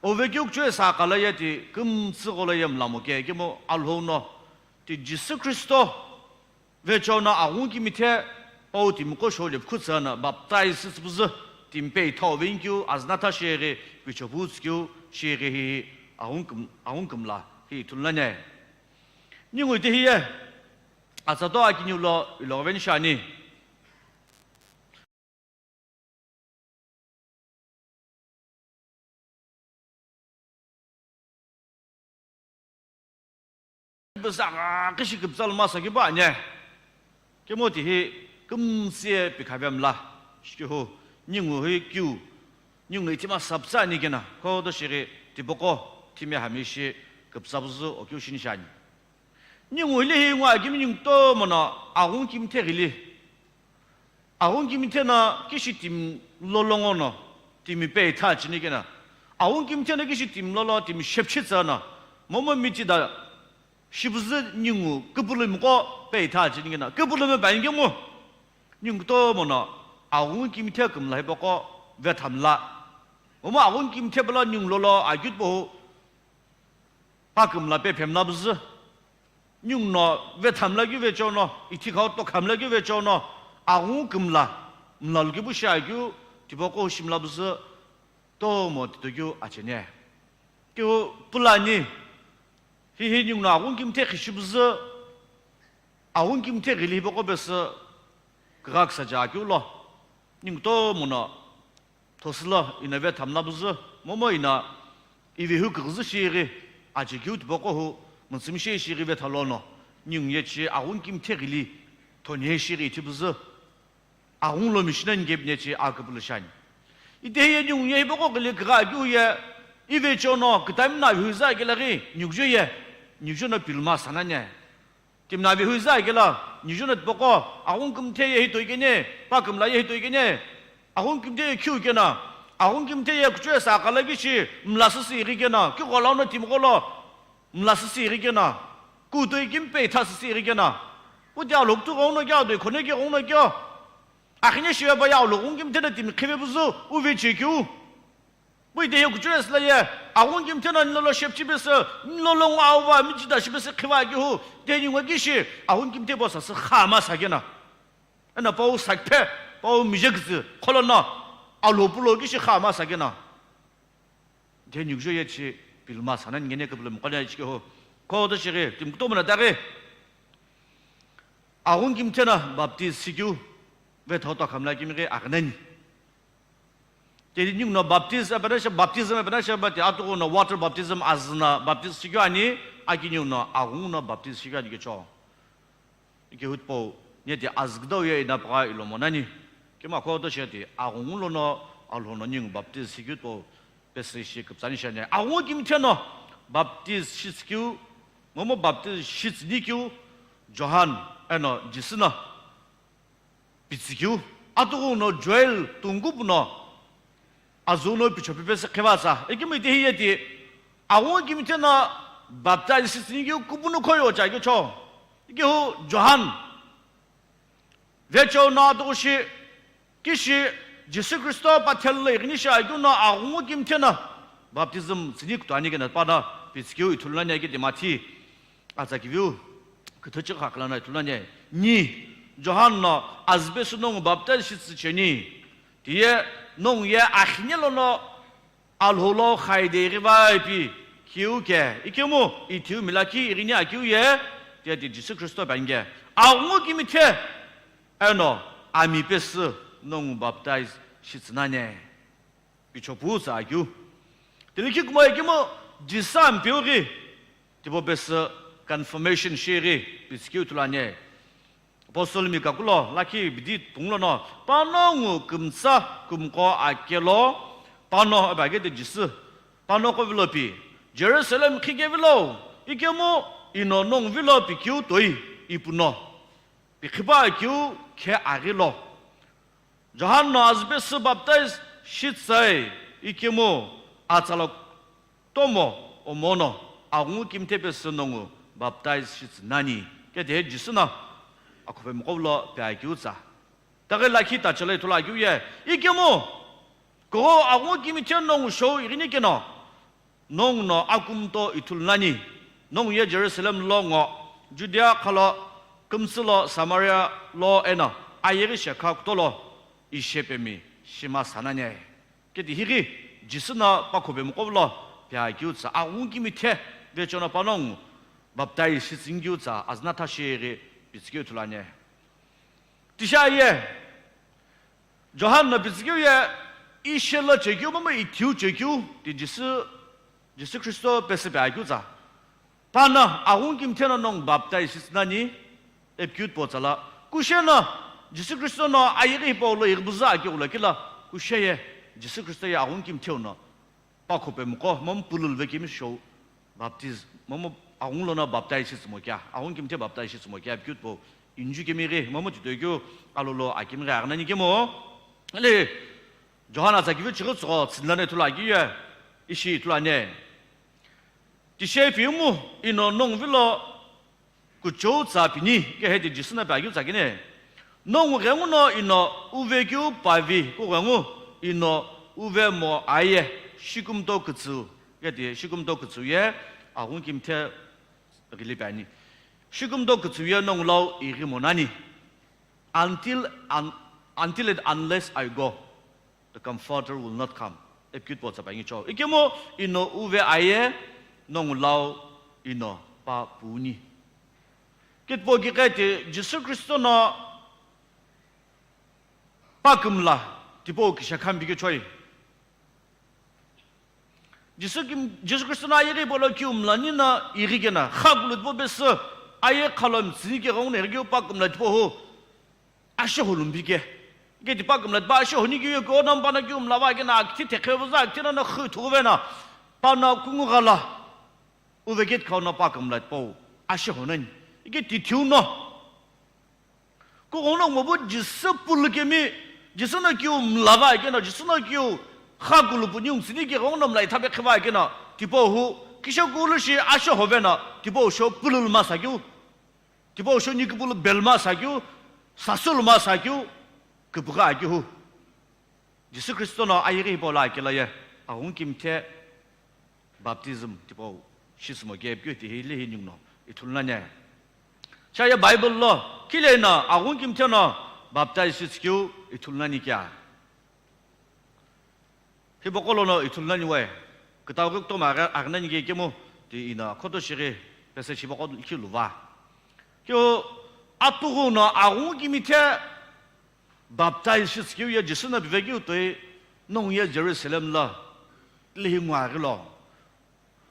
ove keu kuchou esa kala ye ti kümtsü gholo ye mlamo ke, kemu Alhou no ti Jisü Kristo vecheo no aghungu kimithe pau timiqo shou lepkhu tsü no baptize sipüzü timi pe ithau ve inkeu azü natha shighi pichophu tsükeu shighi hi aghungu küm-, aghungu kümla hi ithulu nani. Ningu ite hiye, atsa to akiniu lo iloghi veni shiani. Bsa gha kishi kipsa lo masa kiba anye. Kemo ti hi kümtsie pikha vemla. Shikihu, ningu hi kiu. Ningu itima sapsa ani kena. Khodo shighi tipoko, timi hamishi kipsa buzu o kiu shini shani. Ningu hile hi ngwa kimi ningu tomo no aghungu kimithe ghili. Aghungu kimithe no kishi timi lolongo no, timi pe itha chini kena. Aghungu kimithe no kishi timi lolo, timi shepchi tsü no. Momo michi da shipüzü ningu küpülümiqo pe itha chini kena. Küpülümi pa ingemu. Ningu tomo no aghungu kimithe kümla hipaqo vethamla. Momo aghungu kimithe pala ningu lolo akeu tipohu. Pa kümla pe phemla püzü. Ningu no vethamla keu vecheo no, ithi khau tokhamla keu vecheo no, aghungu kümla, mla lu kipu shi akeu, tipaqo shimla püzü, tomo tito keu achene. Keu pulani, hi hi ningu no aghungu kimithe khishi püzü, aghungu kimithe ghili hipaqo pesü, kigha kisa ja keu lo, ningu tomo no, Thosülo ino vethamla püzü, momo ino ivehu kighizi shighi, achekiu tipaqo hu, mütsümishei shighi vethalono, ningu ye chi aghungu kimithe ghili, thonhe shighi ithi püzü, aghungu lo mishinani kepine chi aküpülü shani. Ite hiye ningu ye hipaqo ghili kigha keu ye, ivecheo no, kütami no avehu za kela ghi, ningu jo ye, ningu jo no pilma sanane. Timi no avehu za kela, ningu jo no tipaqo, aghungu kimithe ye hi toi kene, pa kümla ye hi toi kene, aghungu kimithe ye khiu kena, aghungu kimithe ye kuchou esa kala kishi, mla süsü ighi kena, kighola no timi gholo, mla süsü ighi kena, kutoi kimi pe itha süsü ighi kena, puti alhoktu ghongu no kya, toi khone ke ghongu no kya, akhine shive pa ye alhou aghungu kimithe no timi khive püzü, uve chekeu. Pu ite ye kuchou esa la ye, aghungu kimithe no nilolo shepchi pesü, nilolo ngo auva, michi da shi pesü khiva kihu, te ningu kishi, aghungu kimithe bo sasü khama sakena. Eno pau sakphe, pau mije küzü, kholono, alhou pulo kishi khama sakena. Te ningu jo ye chi, pilma sanani ngene küpülü mukane chikihu. Khodo shighi, timi kutomo na daghi. Aghungu kimithe no baptize shikeu, vethau tokhamla kimi ghi aghinani. Tedi ningu no baptism, baptism, baptism, baptism, bati atughu no water baptism azü no baptism shikeu ani, akiniu no aghungu no baptism shikeu ani kecho. Ike hutpo, neti azü kudau ye ina pagha ilomo nani. Kema khodo sheti, aghungu lono, alhou no ningu baptism shikeu to, pesü shi küpsani shani. Aghungu kimithe no baptism shitsikeu, momo baptism shitsünikeu, Johan, eno, Jisü no. Pitsükeu, atughu no Joel tungupu no, azü no picho pipesü khivatsa, ikemu ite hiye ti, aghungu kimithe no baptize shitsünikeu kupunu khoyo cha kecho, ikehu Johan, vecheo no atughu shi, kishi Jisü Kristo pathelo ighini shi akeu no aghungu kimithe no baptism tsüni kutuani kena pa no pitsükeu ithulu nani ake Timothy. Atsa kiviu, küthü chikha khalano ithulu nani. Ni, Johan no azü pesü nongu baptize shitsü cheni. Tiye, nongu ye akhine lono alhou lo khaide ighiva ipi, keu ke, ikemu ithiumi lakhi ighini akeu ye, tiye ti Jisü Khristo pe ani ke, aghungu kimithe eno ami pesü nongu baptize shitsü nani. Pichoputsa akeu. Tilikhi kumo ikemu Jisü Ampeu ghi tipau pesü confirmation shighi pitsükeu ithulu ani. Apostle mi kakulo lakhi bidi pungu lono, panongu kümtsa kümqo akelo, pano ipi ake ti Jisü, pano qo vilo pi, Jerusalem khike vilo, ikemu ino nongu vilo pikeu toi ipuno, pikhipa akeu khe aghilo. John no azü pesü baptize shitsai, ikemu atsala tomo omono aghungu kimithe pesü nongu baptize shitsü nani. Kete Jisü no akhopemiqo lo pe akeu tsa. Taghi lakhi tachelo ithulu akeu ye, ikemu kugho aghungu kimithe nongu shou ighini keno, nongu no akumto ithulu nani. Nongu ye Jerusalem lo ngo, Judea khalo, kümtsü lo, Samaria lo eno ayeghi shekha kutolo ishepemi shima sanani. Keti highi Jisü no pakhopemiqo lo pe akeu tsa, aghungu kimithe vechono panongu baptize shitsünikeu tsa azü natha shighi pitsükeu ithulu ani. Tisha ye John no pitsükeu ye, ishelo chekeu momu ithiu chekeu ti Jisü, Jisü Khristo pesü pe akeu tsa. Pano aghungu kimithe no nongu baptize shitsü nani, ipi keu tipau tsala. Kusheno Jisü Khristo no ayeghi hipau lo ighibuzü akeu lo kila, kushe ye Jisü Khristo ye aghungu kimitheu no pakhopemiqo, momu pululuvekemi shou, baptize, momu aghungu lono baptize shitsümo kea, aghungu kimithe baptize shitsümo kea, ipi keu tipau injukemi ghi, momu titoikeu alolo akemi ghi aghi nani kemu. Ele John atsa kivi chighi tsügho tsüni lono ithulu akeu ye, ishi ithulu ani. Tishe piumu ino nongu vilo kuchou tsa pini, ke heti Jisü no pe akeu tsa kini. Nongu ghenguno ino uve keu pavi kughengu ino uve mo aye, shikumto kütsü, keti shikumto kütsü ye aghungu kimithe ghili pe ani. Shikumto kütsü ye nongu lau ighi mo nani. Until, un-, until and unless I go, the Comforter will not come. Ipi keu tipau tsa pe ani cho. Ikemu ino uve aye, nongu lau ino pa puni. Kitipau ki keti Jisü Khristo no pakümla tipau kisha khamu pikeu choi. Jisü kim, Jisü Khristo no ayeghi hipau lo kiu mlani no ighi keno, khakulu tipau pesü aye khalo mtsüni keghenguno ighi keu pakümla tipau hu asheho lumbi ke. Ke ti pakümla tipau asheho ni keu ye ko no pano kiu mla va keno akithi thekhe vüzü akithi no no khu thuve no pano kungu ghala uve keti khau no pakümla tipau asheho nani. Ike tithiu no. Kughenguno ngopu Jisü pulukemi, Jisü no kiu mla va keno, Jisü no kiu khakulu puni mtsüni keghenguno mla ithape khe va keno, tipau hu, kishe kulu shi asheho ve no, tipau sho pululu masa keu, tipau sho nikupulu bel masa keu, sasulu masa keu, küpügha akeu hu. Jisü Khristo no ayeghi hipau lo akelo ye, aghungu kimithe baptism tipau shisümo keu ipi keu ti hile hi ninguno ithulu nani. Cha ye Bible lo, kile no aghungu kimithe no baptize shitsükeu ithulu nani kea. Hipaqo lono ithulu nani we, kütau ghi kutomo aghi, aghi nani ke ikemu, ti ino khoto shighi, pese shipaqa khi luva. Keu atughu no aghungu kimithe baptize shitsükeu ye Jisü no pivekeu toi, nongu ye Jerusalem lo, tilehi ngu aghi lo.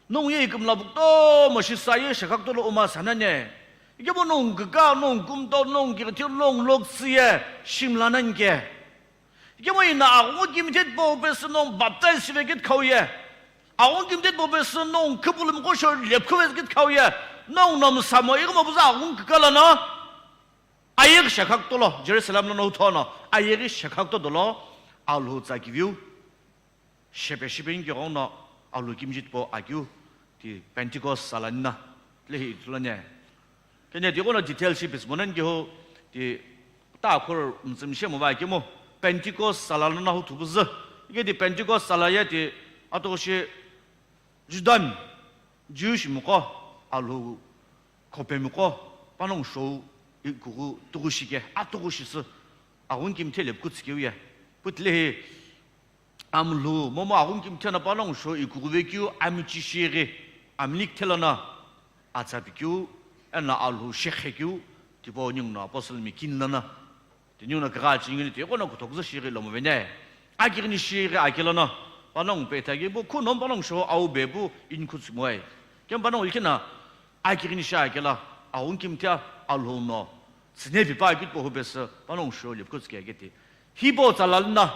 Nongu ye ikümla pu kutomo shisa ye shekha kutolo uma sanani. Ikemu nongu küka, nongu kumto, nongu kighithi, nongu lokütsü ye shimla nani ke. Ikemu ino aghungu kimithe tipau pesü nongu baptize shive keti khau ye. Aghungu kimithe tipau pesü nongu khüpulu miqo sho lephu ve keti khau ye. Nongu no msamo ighi mo püzü aghungu küka lono ayeghi shekha kutolo, Jerusalem lono huthono, ayeghi shekha kuto dolo, Alhou tsa kiviu, shepe shipeni keghenguno, Alhou kimiji tipau akeu, ti Pentecost sala nina, tilehi ithulu ani. Kene ti ighono detail shi pitsümo nani kehu, ti ta khor mtsümshe mo va ikemu, Pentecost sala lono huthu püzü, ike ti Pentecost sala ye ti atughu shi Juda mi, Jewish miqo, Alhou khopemiqo, panongu shou ikughu tughu shike, atughu shisü, aghungu kimithe lephu tsükeu ye. Pu tilehi amulhu, momu aghungu kimithe no panongu shou ikughu vekeu amichi shighi, Amini kuthe lono atsa pikeu, eno Alhou shekhe keu, tipau ninguno apostle mi kini lono. Ti ninguno kagha chingi ni ti ighono kuthokuzü shighi lomo vene. Akighini shighi akelo no, panongu petha ki bu, khuno panongu sho au be bu inikhu tsumoi. Kemu panongu ilikhi no, akighini shi akelo, aghungu kimthe Alhou no tsüne pipa keu tipau hu pesü, panongu sho lepukhu tsükeu kiti. Hipau tsa lalo no,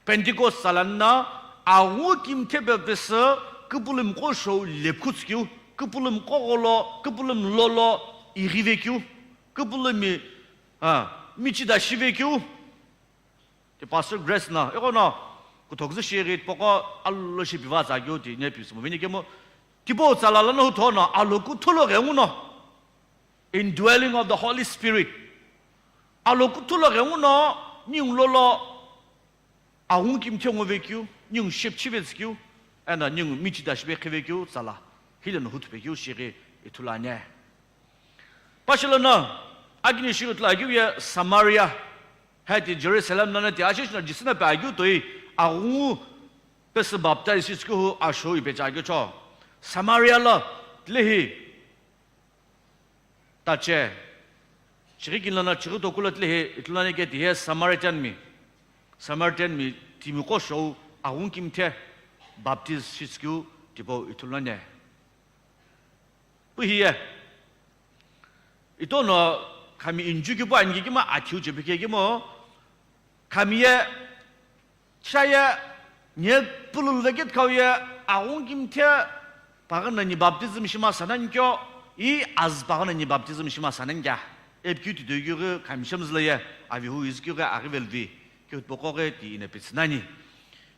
Pentecost tsa lalo no, aghungu kimthe pe pesü, küpülümiqo shou lepukhu tsükeu, küpülümiqo gholo, küpülümi lolo, ighive keu, küpülümi, ah, michida shive keu. Ti Pastor Grace no, ighono, kuthokuzü shighi tipaqo alolo shi piva tsa keu ti ne pisü mo vini kemu, tipau tsa lalo no hutho no, Alhou kuthu lo ghenguno, indwelling of the Holy Spirit. Alhou kuthu lo ghenguno, ningu lolo, aghungu kimthe ngove keu, ningu shepchive tsükeu, eno ningu michida shive khive keu tsa la, hile no huthu pe keu shighi ithulu ani. Pashi lono, akini shighi ithulu akeu ye Samaria, hati Jerusalem lono ti ashishi no Jisü no pe akeu toi, aghungu pesü baptize shi tsükeu hu asho ipecha akeu cho. Samaria lo, tilehi, Tache, chighi kini lono chighi toku lo tilehi ithulu ani ke tihi Samaritan mi, Samaritan mi timiqo shou aghungu kimthe baptize shi tsükeu tipau ithulu ani. Pu hiye, ito no khami inju kipu ani kikima athiu chepe kikimo, khami ye Shaye, nye pulul vekit khau ye, aghungu kimthe paghi no ni baptism shima sanani kyo, i az paghi no ni baptism shima sanani kya. Epikeu ti doikeu ghi khami shemzü lo ye, avi hu izikeu ghi aghi velvi, keu tipaqo ghi ti ina pitsü nani.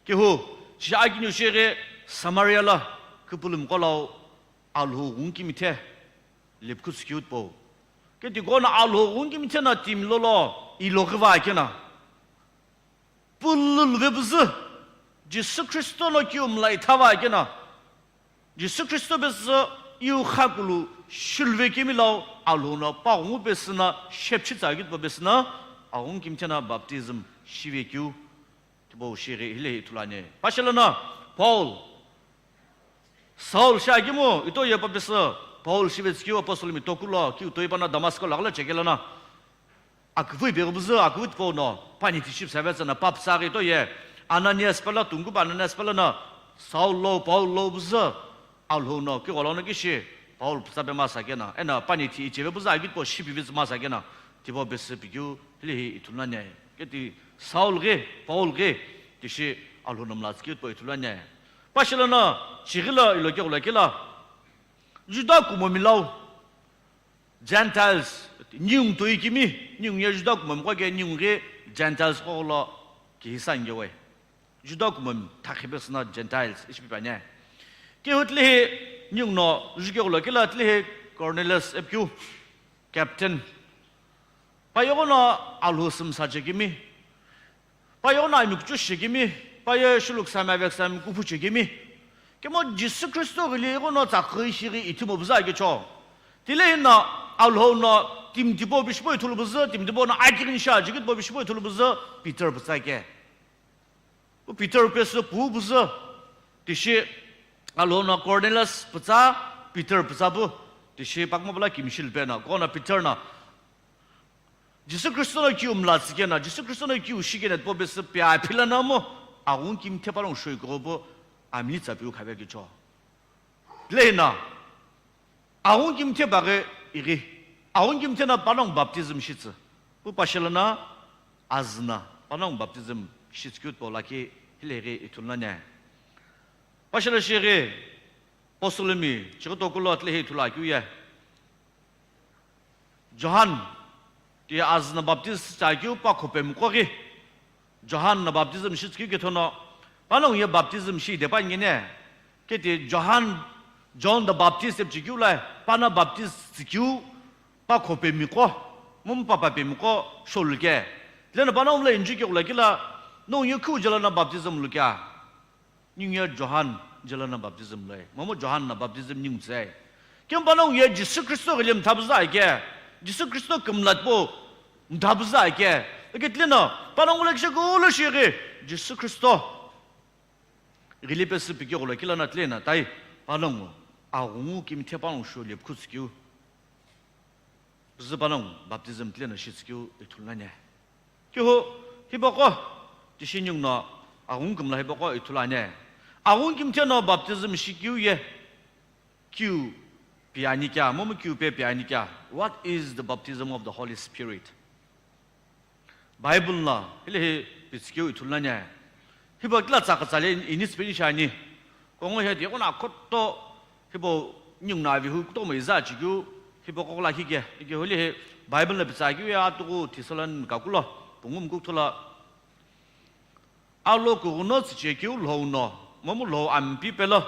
Keu hu, shi akiniu shighi Samaria lo, küpülümiqo lo, Alhou ghungu kimthe, lepukhu tsükeu tipau. Keu ti ghono Alhou ghungu kimthe no timi lolo, ilo ghiva keno. Pulul vepüzü, Jisü Khristo no kiu mla ithava keno, Jisü Khristo pesü iu khakulu shilve kemi lau Alhou no paghungu pesü no shepchi tsa keu tipau pesü no, aghungu kimthe no baptism shive keu tipau shighi hile ithulu ani. Pashi lono Paul, Saul shi akemu, ito ye pa pesü, Paul shive tsükeu apostle mi toku lo, kiu toi pano Damascus lo aghalo chekelo no. Aküvü ipeghi püzü, aküvü tipau no, pani tishi püsave tsü no, pa püsa ghi ito ye, Ananias pelo, tungkupu Ananias pelo no, Saul lo, Paul lo püzü, Alhou no, kigho lono kishi, Paul püsa pe masa keno, eno pani ti icheve püzü, aküvü tipau shipive tsü masa keno, tipau pesü pikeu, hile hi ithulu ani. Keu ti Saul ghi, Paul ghi, tishi Alhou no mla tsükeu tipau ithulu ani. Pashi lono, chighi lo ilo keu lo kelo, Juda kumomi lau, Gentiles, ningu toi kimi, ningu ye Juda kumomi qo ke ningu ghi Gentiles qo lo kihisa ngewe. Juda kumomi thakhi pesü no Gentiles, ishi pi pani. Keu tilehi ningu no juke lo kelo tilehi Cornelius epikeu, captain. Pa ighono Alhou sümsa chekemi. Pa ighono ami kuchou shekemi, pa ye shuluksa mi aveksami kuphu chekemi. Kemu Jisü Khristo ghili ighono tsakhi shighi ithimo püzü akecho. Tilehi no Alhou no timi tipau pishipo ithulu püzü, timi tipau no akighini shi ajikit tipau pishipo ithulu püzü, Peter pütsa ke. Pu Peter pesü pu püzü, tishi Alhou no Cornelius pütsa, Peter pütsa pu, tishi pakma pula kimshi lipe no, kono Peter no, Jisü Khristo no kiu mla tsükeno, Jisü Khristo no kiu shikeno tipau pesü pi aphila no mu, aghungu kimthe panongu shou ikopu, amini tsa piu khape kicho. Tilehi no, aghungu kimthe paghi ighi, aghungu kimthe no panongu baptism shitsü. Pu pashi lono, azü no, panongu baptism shitsü keu tipau lakhi, hile ighi ithulu ani. Pashi lo shighi, apostle mi, chighi toku lo tilehi ithulu akeu ye. Johan, ti azü no baptism shi tsükeu pa khopemiqo ghi, Johan no baptism shitsükeu kethono, panongu ye baptism shi de pa ngine, keu ti Johan, John the Baptist ipi chekeu lo, pano baptism tsükeu pa khopemiqo, momu pa papemiqo sholu ke. Tileno panongu lo inju keu lo kelo, nongu ye khu jelo no baptism lu kya. Ningu ye Johan jelo no baptism loi. Momu Johan no baptism ningu tsüe. Kemu panongu ye Jisü Khristo ghili mtha püzü ake. Jisü Khristo kümla tipau mtha püzü ake. Eke tileno panongu lo kishe kulo shighi Jisü Khristo ghili pesü pikeu lo kelo no tileno tai panongu aghungu kimithe panongu sho lepukhu tsükeu, püzü panongu baptism tileno shi tsükeu ithulu nani. Kihu, hipaqo tishi ningu no aghungu kümla hipaqo ithulu ani. Aghungu kimithe no baptism shikeu ye kiu pi ani kea, momu kiu pe pi ani kea? What is the baptism of the Holy Spirit? Bible no hile hi pitsükeu ithulu nani. Hipau kila tsa kütsale ini tsipeni shi ani. Kongo he tiye kona khoto hipau ningu no avi hu kutomo iza chikeu hipaqo kula hike. Ike huli hi Bible no pitsakeu ye atuku Thessalon kakulo pungu mkukthula. Alo kughuno tsüchekeu lhou no, momu lhou ampi pelo,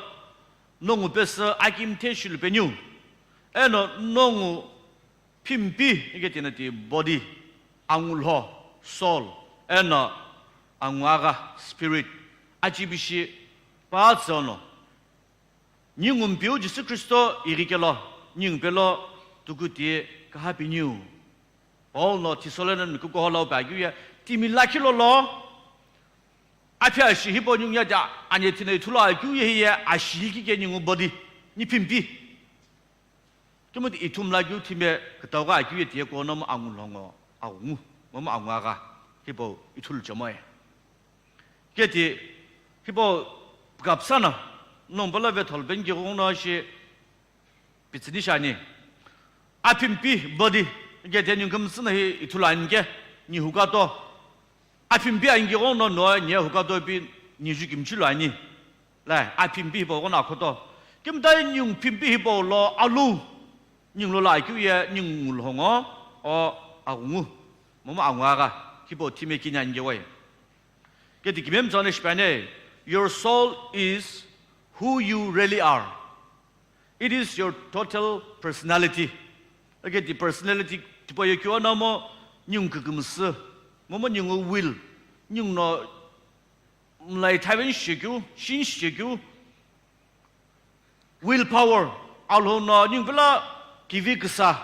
nongu pesü akimithe shilu peniu. Eno nongu phimpi, ike tina ti body, angulho, soul, eno anguagha, spirit, achibishi, pa tsono. Ningu mpiu Jisü Kristo ighi kelo, ningu pelo tukuti kahapiniu. Paul no Thessalonian kukuho lo pa keu ye, timi lakhi lolo, aphi ashi hipau ningu ye ta, ani thina ithulu akeu ye hiye, ashi kike ningu body, ni phimpi. Timothy ithum lakeu thime kütau gha akeu ye tiye kuno mo angulhongo, aghungu, momu anguagha, hipau ithulu chemoe. Keti, hipau kapsana, nongu pala ve tholpen ki ghungu no shi pitsüni shi ani. Aphimpi body, keti ningu kümtsü no hi ithulu ani ke, ni hukato. Aphimpi angi ghungu no no ni hukato pi ni ju kimchi lo ani. Lai, aphimpi hipau ghungu no akhoto. Kimtai ningu phimpi hipau lo alu, ningu lo la akeu ye, ningu ngulhongo, o aghungu, momu anguagha, hipau thime kini ani ke wai. Keti kimemtsane shipane, your soul is who you really are. It is your total personality. Keti personality tipau ye keu no mo ningu kükümsü, momu ningu will, ningu no mlai thaven shikeu, shin shikeu, will power, alhou no ningu pela kivi küsa,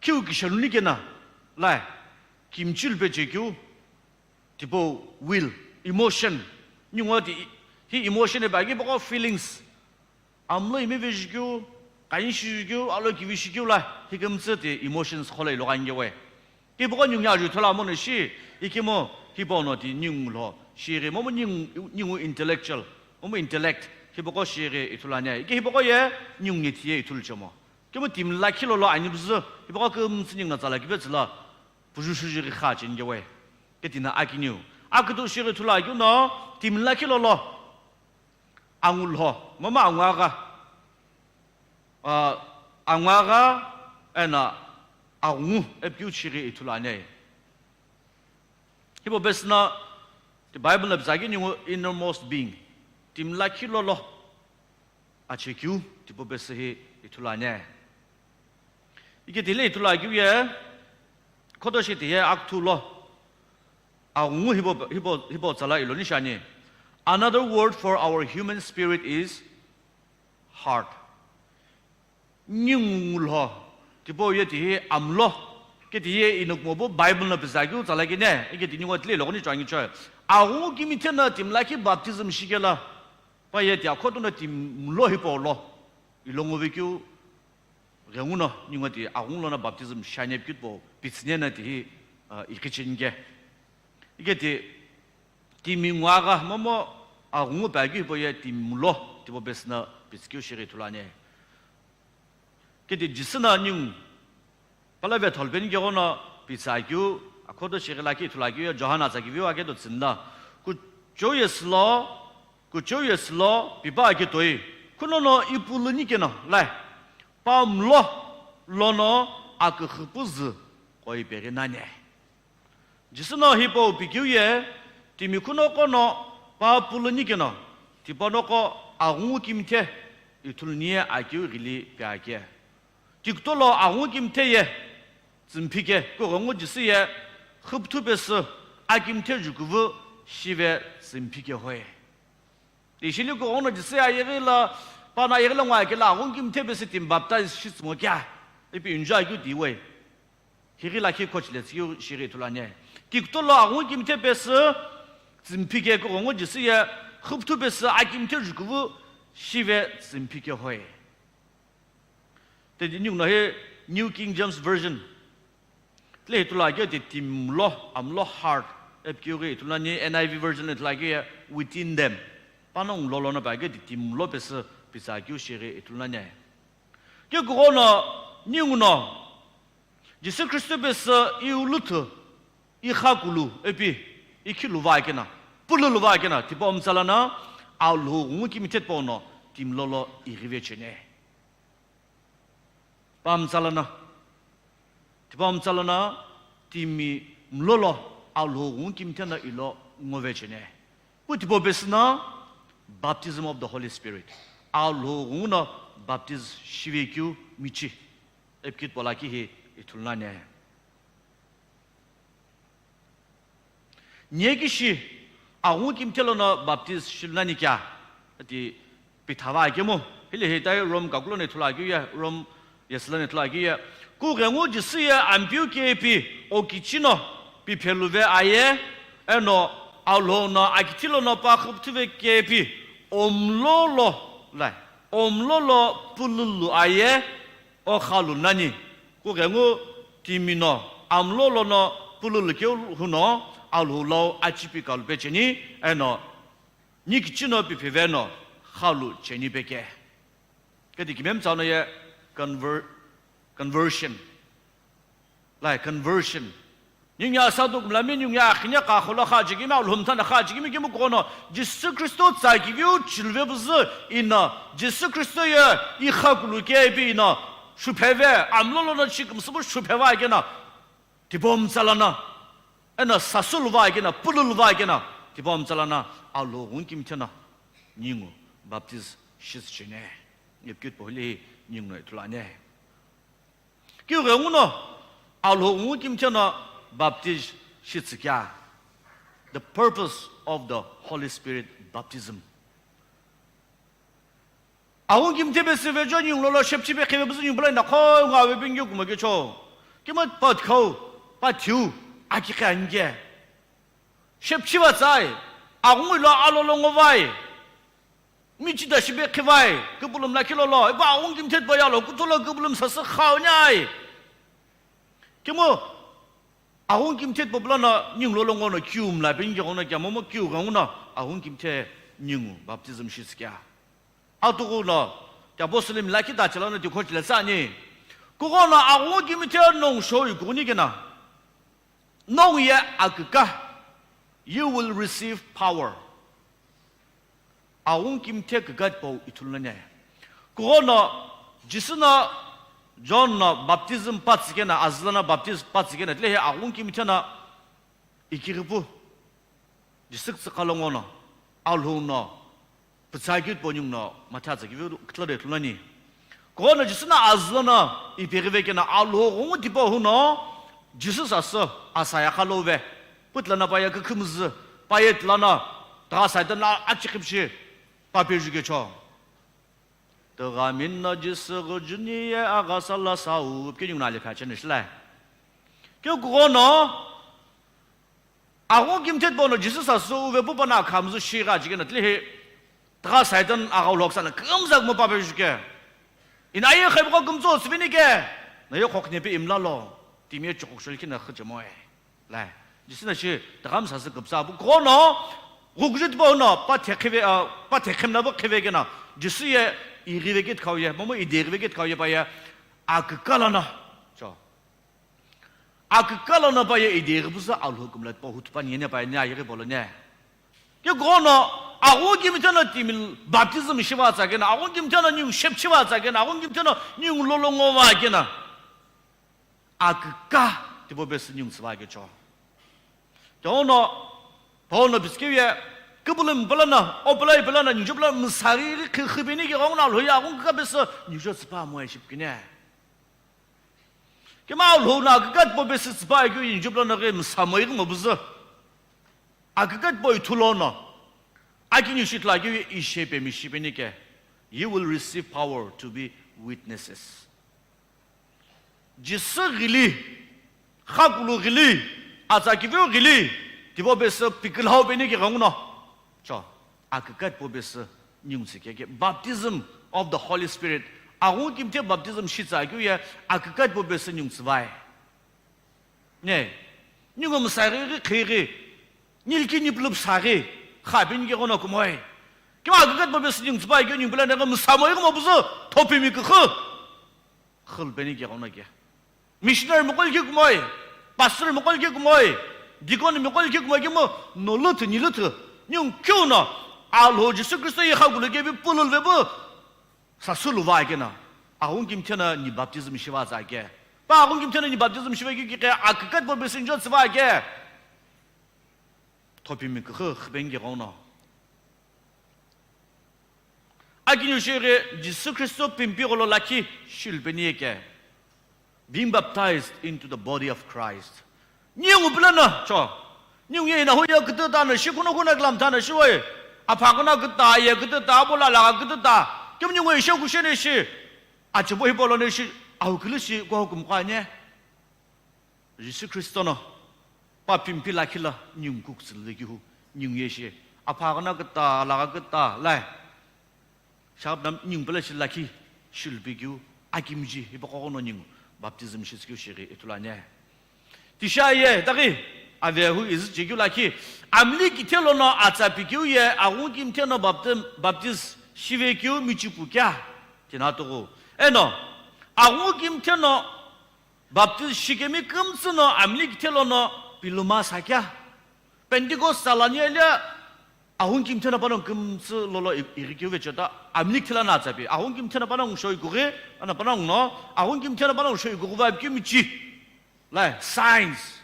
kiu kishanu nikena, lai, kimchi lupe chekeu, tipau will, emotion, ningu ti, hi emotion e ba ki bako feelings, amlo imi vejikeu, kain shijikeu, alo kivi shikeu la, hi kümtsü ti emotions khola ilo ghange we. Ki bako ningu ya ju thola mo no shi, ikimo, hipau no ti ningu lo, shiri, momu ningu, ningu intellectual, momu intellect, hi bako shiri ithulu ani, iki hi bako ye, ningu nge tiye ithulu chemo. Kimo timi lakhi lolo ani püzü, hi bako kümtsü ningu no tsala kipe tsüla, puju shuji ghi kha chenge we. Keti na akiniu. Akitu shiri ithulu akeu no, timi lakhi lolo. Angulho, momu anguagha, ah, anguagha, eno aghungu, ipi keu shiri ithulu ani. Hipau pesü no, ti Bible no pitsakeu ningu innermost being, timi lakhi lolo, achekeu, tipau pesü hi ithulu ani. Ike tile ithulu akeu ye, khoto shi tiye akuthu lo, aghungu hipau, hipau, hipau tsala ilo ni shi ani. Another word for our human spirit is heart. Ningu ngulho, tipau ye ti hi amlo, keti ye ino kumo pu Bible no pitsakeu tsala kene, ike ti ningu tile ilo ni choi ngi choi. Aghungu kimithe no timi lakhi baptism shikelo, pa ye ti akhoto no timi mlo hipau lo, ilo ngo vekeu, ghenguno, ningu ti aghungu lono baptism shi ani ipi keu tipau, pitsüni no ti hi, ah, ikhicheni ke. Ike ti, timi nguagha, momu aghungu pa keu hipau ye timi mlo, tipau pesü no pitsükeu shiri ithulu ani. Keti Jisü no ningu, pala ve tholpen ki ghungu no pitsakeu, akhoto shiri lakhi ithulu akeu ye Johana tsa kiviu ake do tsünla. Kuchou ye sülo, kuchou ye sülo, pipa ake toi, kuno no ipulu nikeno, lai, pa mlo, lono aküxü püzü, koi peghi nani. Jisü no hipau pikeu ye, timi kunoqo no pa pulu nikeno, tipa noqo aghungu kimithe ithulu niye akeu ghili pi ake. Ti kutolo aghungu kimithe ye, tsümphike, kughengu Jisü ye, xüpthu pesü, akimithe jukuvu, shive tsümphike hoe. Ishili kughengu no Jisü ye ayeghi lo, pano ayeghi lo ngo akela aghungu kimithe pesü timi baptize shi tsümo kea, ipi enjoy akeu tiwe. Highi lakhi khochile tsükeu shiri ithulu ani. Ti kutolo aghungu kimithe pesü, tsümphike kughengu Jisü ye, xüpthu pesü akimithe jukuvu, shive tsümphike hoe. Tedi ninguno hi New King James Version. Tile ithulu akeu ti timi mlo, amlo heart, ipi keu ghi ithulu nani. N I V version ithulu akeu ye within them. Panongu lolo no pa akeu ti timi mlo pesü pizakeu shighi ithulu nani. Keu kughono ninguno Jisü Kristo pesü iu luthu, ikhakulu ipi, ikhilu va kena, pululu va kena, tipau mtsa lana, Alhou ghungu kimithe tipau no, timi lolo ighive cheni. Pamtsa lana, tipau mtsa lana, timi mlolo, Alhou ghungu kimithe no ilo ngove cheni. Pu tipau pesü na, baptism of the Holy Spirit. Alhou ghungu no baptize shive keu michi. Ipi keu tipau lakhi hi ithulu nani. Niye kishi, Aghungu kimithe lono baptize shilu nani kea? Ati pitha va akemu, hile hitai Rome kakulo no ithulu akeu ye, Rome yesü lono ithulu akeu ye. Kughengu Jisü ye Ampeu kepi, okichino pipheluve aye, eno Alhou no akithi lono pa khupthuve kepi, omlolo, lai, omlolo pululu aye, okhalu nani, kughengu timi no, amlo lono pululu keu huno, Alhou lau achipi kalu pe cheni, eno, nikichino pipheve no, khalu cheni peke. Kedi kimemtsa no ye conver-, conversion. Lai, conversion. Ningu ye asadu kumlami, ningu ye akhine kha kholo kha chekimi, Alhou mtha na kha chekimi, kimu kono, Jisü Kristo tsa kiviu chilve püzü ina, Jisü Kristo ye ikhakulu kepi ina, shupheve, amlo lono chikimsübu shupheva kena, tipau mtsa lana, ena sasulu va kena, pululu va kena, tipau mtsa lana, Alhou ghungu kimithe na, ningu, baptize shisu cheni, ipi keu tipau hile ningu no ithulu ani. Keu ghenguno, Alhou ghungu kimithe no baptize shitsü kea? The purpose of the Holy Spirit baptism. Aghungu kimithe pesü vejo ningu lolo shepchipe kheve püzü ningu pula ina khoi nga ve pingyo kumo kecho. Kima pa khau, pa thiu, aki khe ange. Shepchiva tsai, aghungu lo alolo ngovai. Michida shibe khivai, kupulum lakhi lolo, ipa aghungu kimithe tipau yalo, kutholo kupulum sasü khau nyai. Kemu, aghungu kimithe tipau pulana ningu lolo ngono kiu mla pe ningu ghenguno kia momo kiu ghenguno, aghungu kimithe ningu baptism shisu kea? Atughuno, kia apostle mla kita chelano tikho chile sani. Kughono aghungu kimithe nongu shou ikuni kena. Nongu ye aküka, you will receive power. Aghungu kimithe küka tipau ithulu nani. Kughono, Jisü no, John no baptism patsü kena, azü lono baptize patsü kena, tile hi aghungu kimithe no ikighipu, Jisü kütsü khalongo no, Alhou no, pütsa keu tipau ningu no, matha tsa kiviu kütla de ithulu nani. Kughono Jisü no azü lono ipeghive kena Alhou ghungu tipau huno, Jisü sasü asaya khalove. Putla na paye kükhümzü, paye tla na, tagha Saitan la achikhipshi, pape jukecho. Tugha mino Jisü ghüjuni ye aghasa la sau, keu ningu no alekha cheni shilai. Keu kughono, aghungu kimithe tipau no Jisü sasü uve pu pana khamzü shigha chikena tile hi. Tugha Saitan agha ulhoksa na kümzak mo pape juke. Ina aye khaibuka kümtso sivini ke. Na ye khokne pe imla lo. Timi ye chukuk shulkhi na khüche moe. Lai. Jisü no shi tugha msasü küpsa pu kughono. Ghukju tipau no pa thekhive, ah, pa thekhim na bu khive kena. Jisü ye ighive kit khau ye. Momo ideghive kit khau ye pa ye. Akükala na. Cho. Akükala no paye ideghi püzü Alhou kümla tipau hutupa ni yene paye ni ayeghi polo ne. Kughono, aghungu kimithe no timi baptism shiva tsa kena, aghungu kimithe no ningu shepchiva tsa kena, aghungu kimithe no ningu lolo ngova kena. Aküka tipau pesü ningu tsüva kecho. Kughono, Paul no pisikeu ye, kupulum pulana, opulai pulana, ningu pulana, msari ri khi-, khibini kughono Alhou ye aghungu küka pesü ningu tsüpa mo ye shipkine. Kima Alhou no akükatpo pesü tsüpa keu ye ningu pulana ghi msamoi ghi mobuzü. Akükatpo ithulu no. Aki ningu shitla keu ye ishe pe mishi pe nike. You will receive power to be witnesses. Jisü ghili, khakulu ghili, atsa kiviu ghili, tipau pesü pikilhau pe nike ghenguno. Cho, akükatpo pesü ningu tsü keke. Baptism of the Holy Spirit, Aghungu kimthe baptism shitsakeu ye akükatpo pesü ningu tsüvai. Ne, ningu müsaghi ghi khighi, nilki nipulupu saghi, kha peni keghono kumoi. Kima akükatpo pesü ningu tsüvai keu ningu pula naghi müsamoi ghi mopüzü, thopimi kükhu. Khul peni keghono ke. Missionary mokol keu kumoi, pastor mokol keu kumoi, deacon mokol keu kumoi kemu, noluthü, niluthü, ningu keu no, Alhou Jisü Khristo ye khakulo kevi pululve pu, sasü luva keno, aghungu kimthe no ni baptism shiva tsa ke. Pa aghungu kimthe no ni baptism shiva keu kike, akükatpo pesü ningu tsüva ke. Thopimi kükhu, khipeni keghono. Akiniu shighi Jisü Khristo pimpi gholo lakhi shilupeni ye ke. Being baptized into the body of Christ. Ningu pula no, cho. Ningu ye inahu ye kütüta no, shi kuno kuno kilamtha no, shi woi. Apha kuno küta, ye kütüta, abo la la kütüta. Kemu ningu ye sheku shene shi. Achibo hipolo ne shi, aukili shi, kwa hukum kwa ne. Jisü Khristo no, pa pimpi lakhi lo, ningu kuktsülü keu, ningu ye shi. Apha kuno küta, la küta, lai. Shap nam ningu pula shi lakhi, shilupikeu, akimji, hipaqo no ningu, baptism shitsükeu shighi ithulu ani. Tisha ye, taghi, avehu izi chekeu lakhi, amli kithe lono atsa pikeu ye, aghungu kimthe no baptim-, baptiz shivekeu michipu kea, tina tughu. Eno, aghungu kimthe no baptiz shikemi kümtsü no amli kithe lono piluma sakea. Pentecost salani alia, aghungu kimthe no panongu kümtsü lolo i-, ighikeu vecheta, amli kithe lono atsa pi. Aghungu kimthe no panongu shoi kughi, ana panongu no, aghungu kimthe no panongu shoi kughi va pikeu michi. Lai, signs.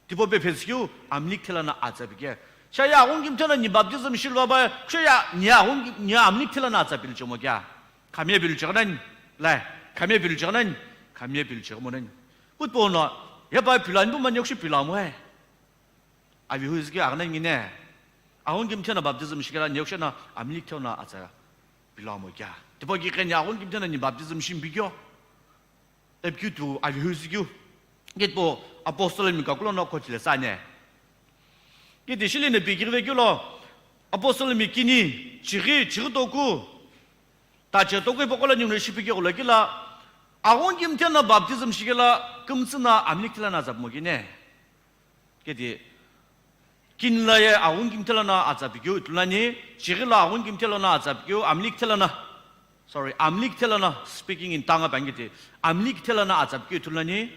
Tipau pe phetsükeu, amli kithe lono atsa pike. Shaya aghungu kimthe no ni baptism shiluva ba, shaya ni aghungu ki-, ni amli kithe lono atsa pilu chomo kea. Khamye pilu cheghenani. Lai, khamye pilu cheghenani. Khamye pilu cheghemonani. Kutpo no, ye pa pilu ani pu mani yokshi pilu amo he. Avi hui ziki aghana ngine. Aghungu kimthe no baptism shikela ni yokshi no amli kithe lono atsa pilu amo kea. Tipau ki keni aghungu kimthe no ni baptism shimpikeo. Epikeu tu avi hui zikeu. Kitpo apostle mi kakulo no khochile sane. Kiti shili ne pikiri vekeu lo. Apostle mi kini, chighi, chighi toku. Tache toku hipaqo lo ningu shipikeu lo kila. Aghungu kimthe no baptism shikela kümtsü no amli kithe lono atsa pimo kine. Kiti, kini lo ye aghungu kimthe lono atsa pikeu ithulu ani, chighi lo aghungu kimthe lono atsa pikeu, amli kithe lono, sorry, amli kithe lono, speaking in tongue pa kiti, amli kithe lono atsa pikeu ithulu ani,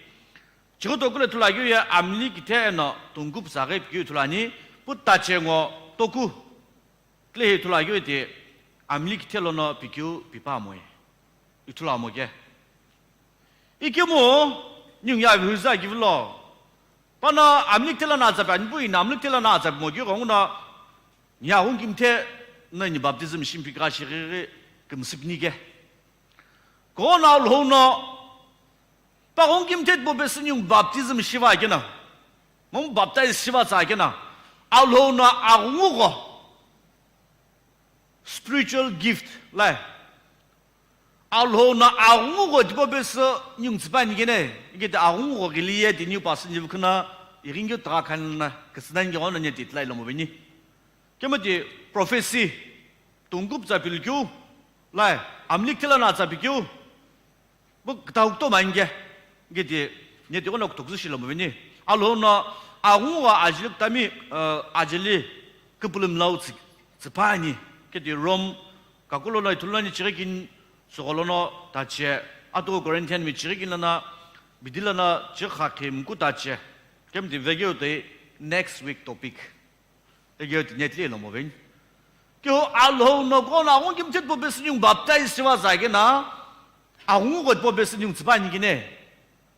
chighi toku lo ithulu akeu ye amli kithe eno tungku pütsa ghi pikeu ithulu ani, pu tache ngo toku. Tilehi ithulu akeu iti, amli kithe lono pikeu pipa amoe. Ithulu amo ke. Ikemu, ningu ye avi hui za kivi lo. Pano amli kithe lono atsa pi ani pu ina amli kithe lono atsa pimo keu ghonguno, ni aghungu kimthe no ni baptism shimpika shighi kümsüpni ke. Kono Alhou no, pa aghungu kimthe tipau pesü ningu baptism shiva keno. Momu baptize shiva tsa keno. Alhou no aghungu gho. Spiritual gift, lai. Alhou no aghungu gho tipau pesü ningu tsüpani kene. Ikiti aghungu gho ghili ye tiniu pasü niu khuna, ighingeu taga khanna, küsüna ningu gho no nye ti tilai lomo veni. Kemoti prophecy, tungku pütsa pilukeu, lai, amli kithe lono atsa pikeu, bu kütau kutomo ani ke, kiti, nye ti kono kutoku zü shi lomo veni. Alhou no, aghungu gho ajeli kutami, eh, ajeli küpülümlau tsü-, tsüpani, kiti Rome, kakulo no ithulu ani chighi kini, tsügholo no tache, atu Corinthian mi chighi kini lono, bidi lono chighi khakhi mku tache, kemoti vekeu toi next week topic. Egeo ti net le lomo veni. Keu Alhou no kono aghungu kimthe tipau pesü ningu baptize shiva za keno, aghungu gho tipau pesü ningu tsüpani kene.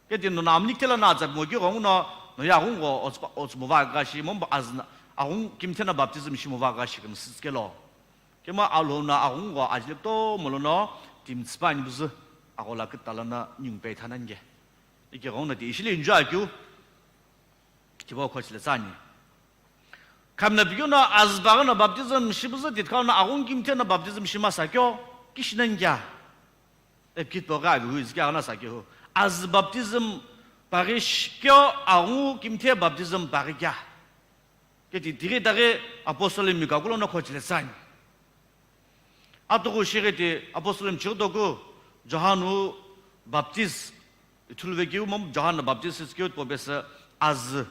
Keti no amli kithe lono atsa pimo keu ghonguno, no ye aghungu gho otspa-, otsmo va gha shi, momu azü no, aghungu kimthe no baptism shimo va gha shi kümsü tsikelo. Kemu Alhou no aghungu gho ajeli kutomo lono, timi tsüpani püzü, aghola küta lono ningu pe thanani ke. Ike ghonguno ti ishile enjoy akeu. Tipau khochile tsüani. Khamna pikeu no azü paghi no baptism shipüzü tithikau no aghungu kimthe no baptism shimasa keu, kishinani kea? Epikitpo ghi avi hui ziki aghana sa keu. Azü baptism paghi shi-, keu aghungu kimthe baptism paghi kea? Keti tighi taghi apostle mi kakulo no khochile tsüani. Atughu shighi ti apostle mi chighi toku, Johanu baptiz ithulu vekeu momu Johanu baptiz shitsikeu tipau pesü azü.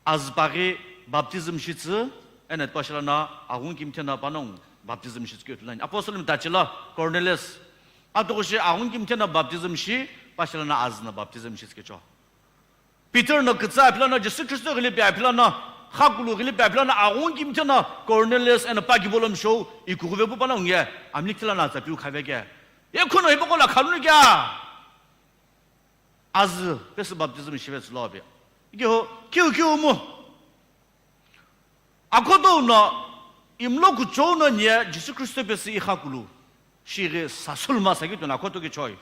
Azü paghi baptism shitsü, eno tipashi lono aghungu kimthe no panongu baptism shitsikeu ithulu ani. Apostle mtachila Cornelius, atokushi aghungu kimthe no baptism shi, pashi lono azü no baptism shitsükecho. Peter no kütsü aphi lono, Jisü Khristo ghili pi aphi lono, xakulu ghili pi aphi lono, aghungu kimthe no Cornelius eno pa kibo lo mishou, ikughuve pu panongu ye, amli kithila no atsa piu khaveke. Ye khuno hipaqo lo khaluni kea? Azü pesü baptism shive tsülo api. Ikeho, kiu kiu mu. Akhoto no, imlo kuchou no niye Jisü Khristo pesü ikhakulu. Shighi sasulu masa keu tono akhoto ke choi.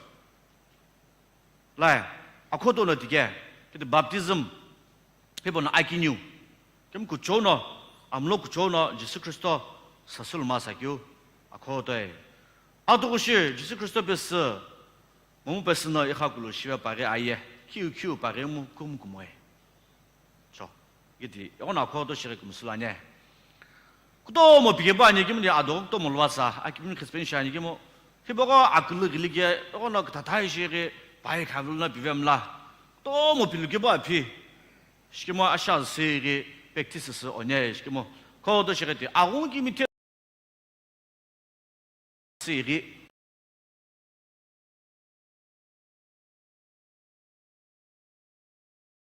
Lai, akhoto no tike, kete baptism, hipau no akiniu. Kemu kuchou no, amlo kuchou no, Jisü Khristo sasulu masa keu, akhoto e. Atokushi, Jisü Khristo pesü, momu pesü no ikhakulu shive paghi aye, kiu kiu paghi mu kumu kumoe. Cho, gidi, yono akhoto shighi kümsü lani. Kutomo pike pa ani kimu ni ado kutomo lwasa, akimi khispen shi ani kimu. Hipaqo akulu ghili ke, yono kuthathai shighi, pai khavulu no pive mla. Kutomo pilu ke pa phi. Shikimo asha siri, practice sü one, shikimo. Khoto shighi ti, aghungu kimthe Siri.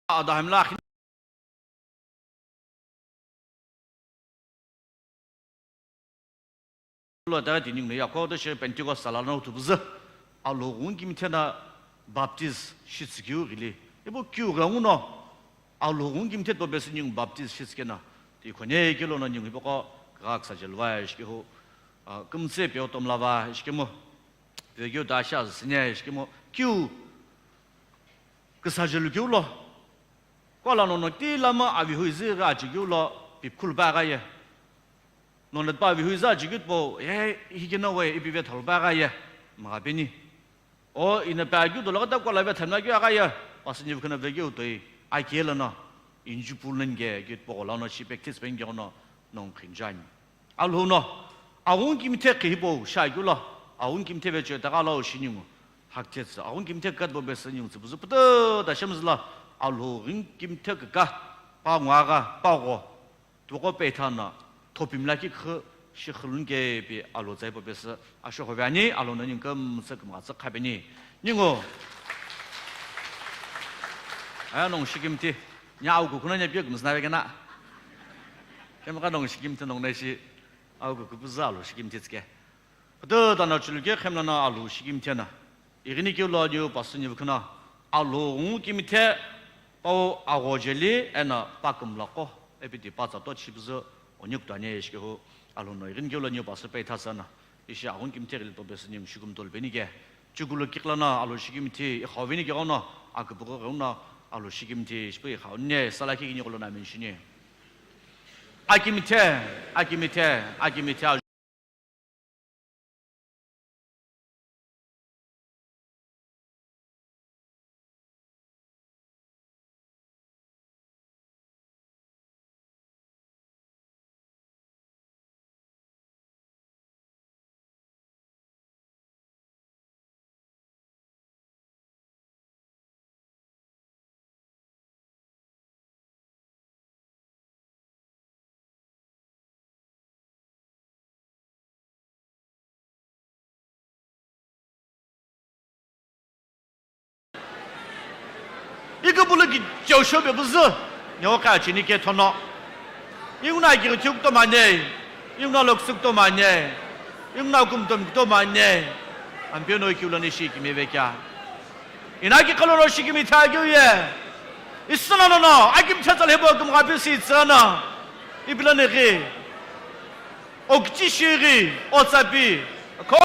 Adahimla akhin. Lo ta tini ngu ya kho to she Pentecost sala no thupuzü. Alhou ghungu kimthe no baptize shitsükeu ghili. Ipu kiu ghenguno. Alhou ghungu kimthe to pesü ningu baptize shitsükena, ti khone kelo no ningu hipaqo kagha küsa jelu va shikehu, ah, kümtse peo tomla va shikemu, peo keu ta shi azü sine shikemu, kiu küsa jelu keu lo, kuala nono ti lama avihui zü ghi achi keu lo, pipkhulu pa gha ye. Nono pa avihui zü achi keu po, e, hikeno we ipi vetholu pa gha ye, mgha peni. O, ina pa keu dolo kata kuala vethamna keu agha ye, pasü nivu khana vekeu toi, akelo no, inju pul nani ke, keu pogho la no shi practice pen keu no, nong khinjani. Alhou no, aghungu kimthe khi hipau, sha keu lo, aghungu kimthe veche ta gha lo shi ningu, hakthetsü, aghungu kimthe kat bo pesü ningu tsüpuzü putu ta shemzü la, alhou ghungu kimthe kaka, pa ngwa gha, pa gho, Tuqo peitha no, thopimla kikhu, shi khulun ke pi alhou tsaipo pesü, asho hove ani, alhou no ningu kümtsü kümgha tsü kha peni. Ningu. Aya nong shikimthi, nya au kuku no nya pio kümtsü na vekena. Kemka nong shikimthi nong nai shi, au kuku püzü alhou shikimthi tsike. Putu tano chuluke khemla no alhou shikimthi na. Ighini keu lo niu pasü niu khuna alhou ghungu kimthe pau agho jeli eno pa kümla qo epiti pa tsa to chipüzü oniu kutani shikehu alhou no ighini keu lo niu pasü peitha sana. Ishi aghungu kimthe ghili to pesü niu shikum tolu peni ke. Chukulu kikla no alhou shikimthi ikhau veni ke ono aküpüghü ghenguno alhou shikimthi shipu ikhau ne sala kikini kulo na mention. Akimthe, akimthe, akimthe. Iküpülü kicheu shou pepüzü, neo kha cheni ke thono. Inguno akighi thiu kutomo ani, inguno loküsü kutomo ani, inguno kumtomi kutomo ani, Ampeu no kiu lo ni shi kimi vekea. Inaki khalolo shikimthi akeu ye. Isüna nono, akimthe tsa lhebo kümgha pisi itsüna. Ipilo ni ghi. Okchi shighi, otsapi. Kho-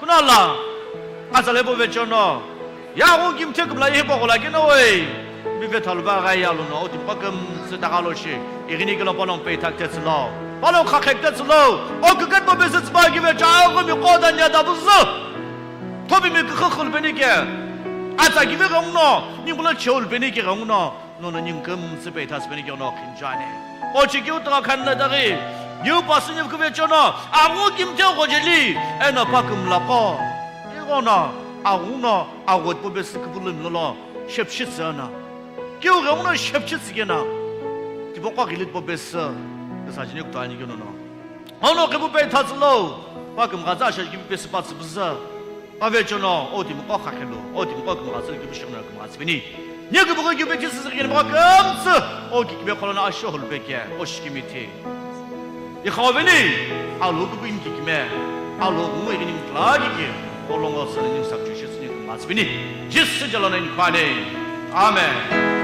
Kunala, atsa lhebo vechono, ya ghungu kimthe kümla ihi poghola keno oi, bive thalu ba gha ya lono, oti pa kümtsü ta gha lo shi, ighini kelo palong peitha kthetsülo, palong khakhe kthetsülo, o küketbo pesü tsü ba kive cha gho mi qo da nya da buzü. Thopimi kükhu khul peni ke, atsa kive ghenguno, ningulo cheul peni ke ghenguno, Nono ningu kümtsü peithasü peni keu no khinchani. O chikeu tügha khanla daghi, niu pasü niu khuve chono, angu kimthe ghojeli, eno pa kümlaqo. Ighono, angu no, aghot po pesü küpülü mlolo, shepshitsü ana. Keu ghenguno shepshitsü kena, tipaqo ghili po pesü, küsa chini kutuani keu nono. Ono kipu peithatsü lo, pa kümghatsü asha kipu pesü patsü püzü. Pave chono, o timiqo khakhelu, o timiqo kümghatsü kipu shikno kümghatsü pini. Niye kipu kipu thisü kini pa kümtsü, o kikime kholono asho hulu peke, o shikimi thi. Ikhauveni, alo kipu in kikime, alo ngu igini mtla kiki, o longo sani nim sakchu shi sini kümghatsü pini. Jisü jalona in khwane. Amen.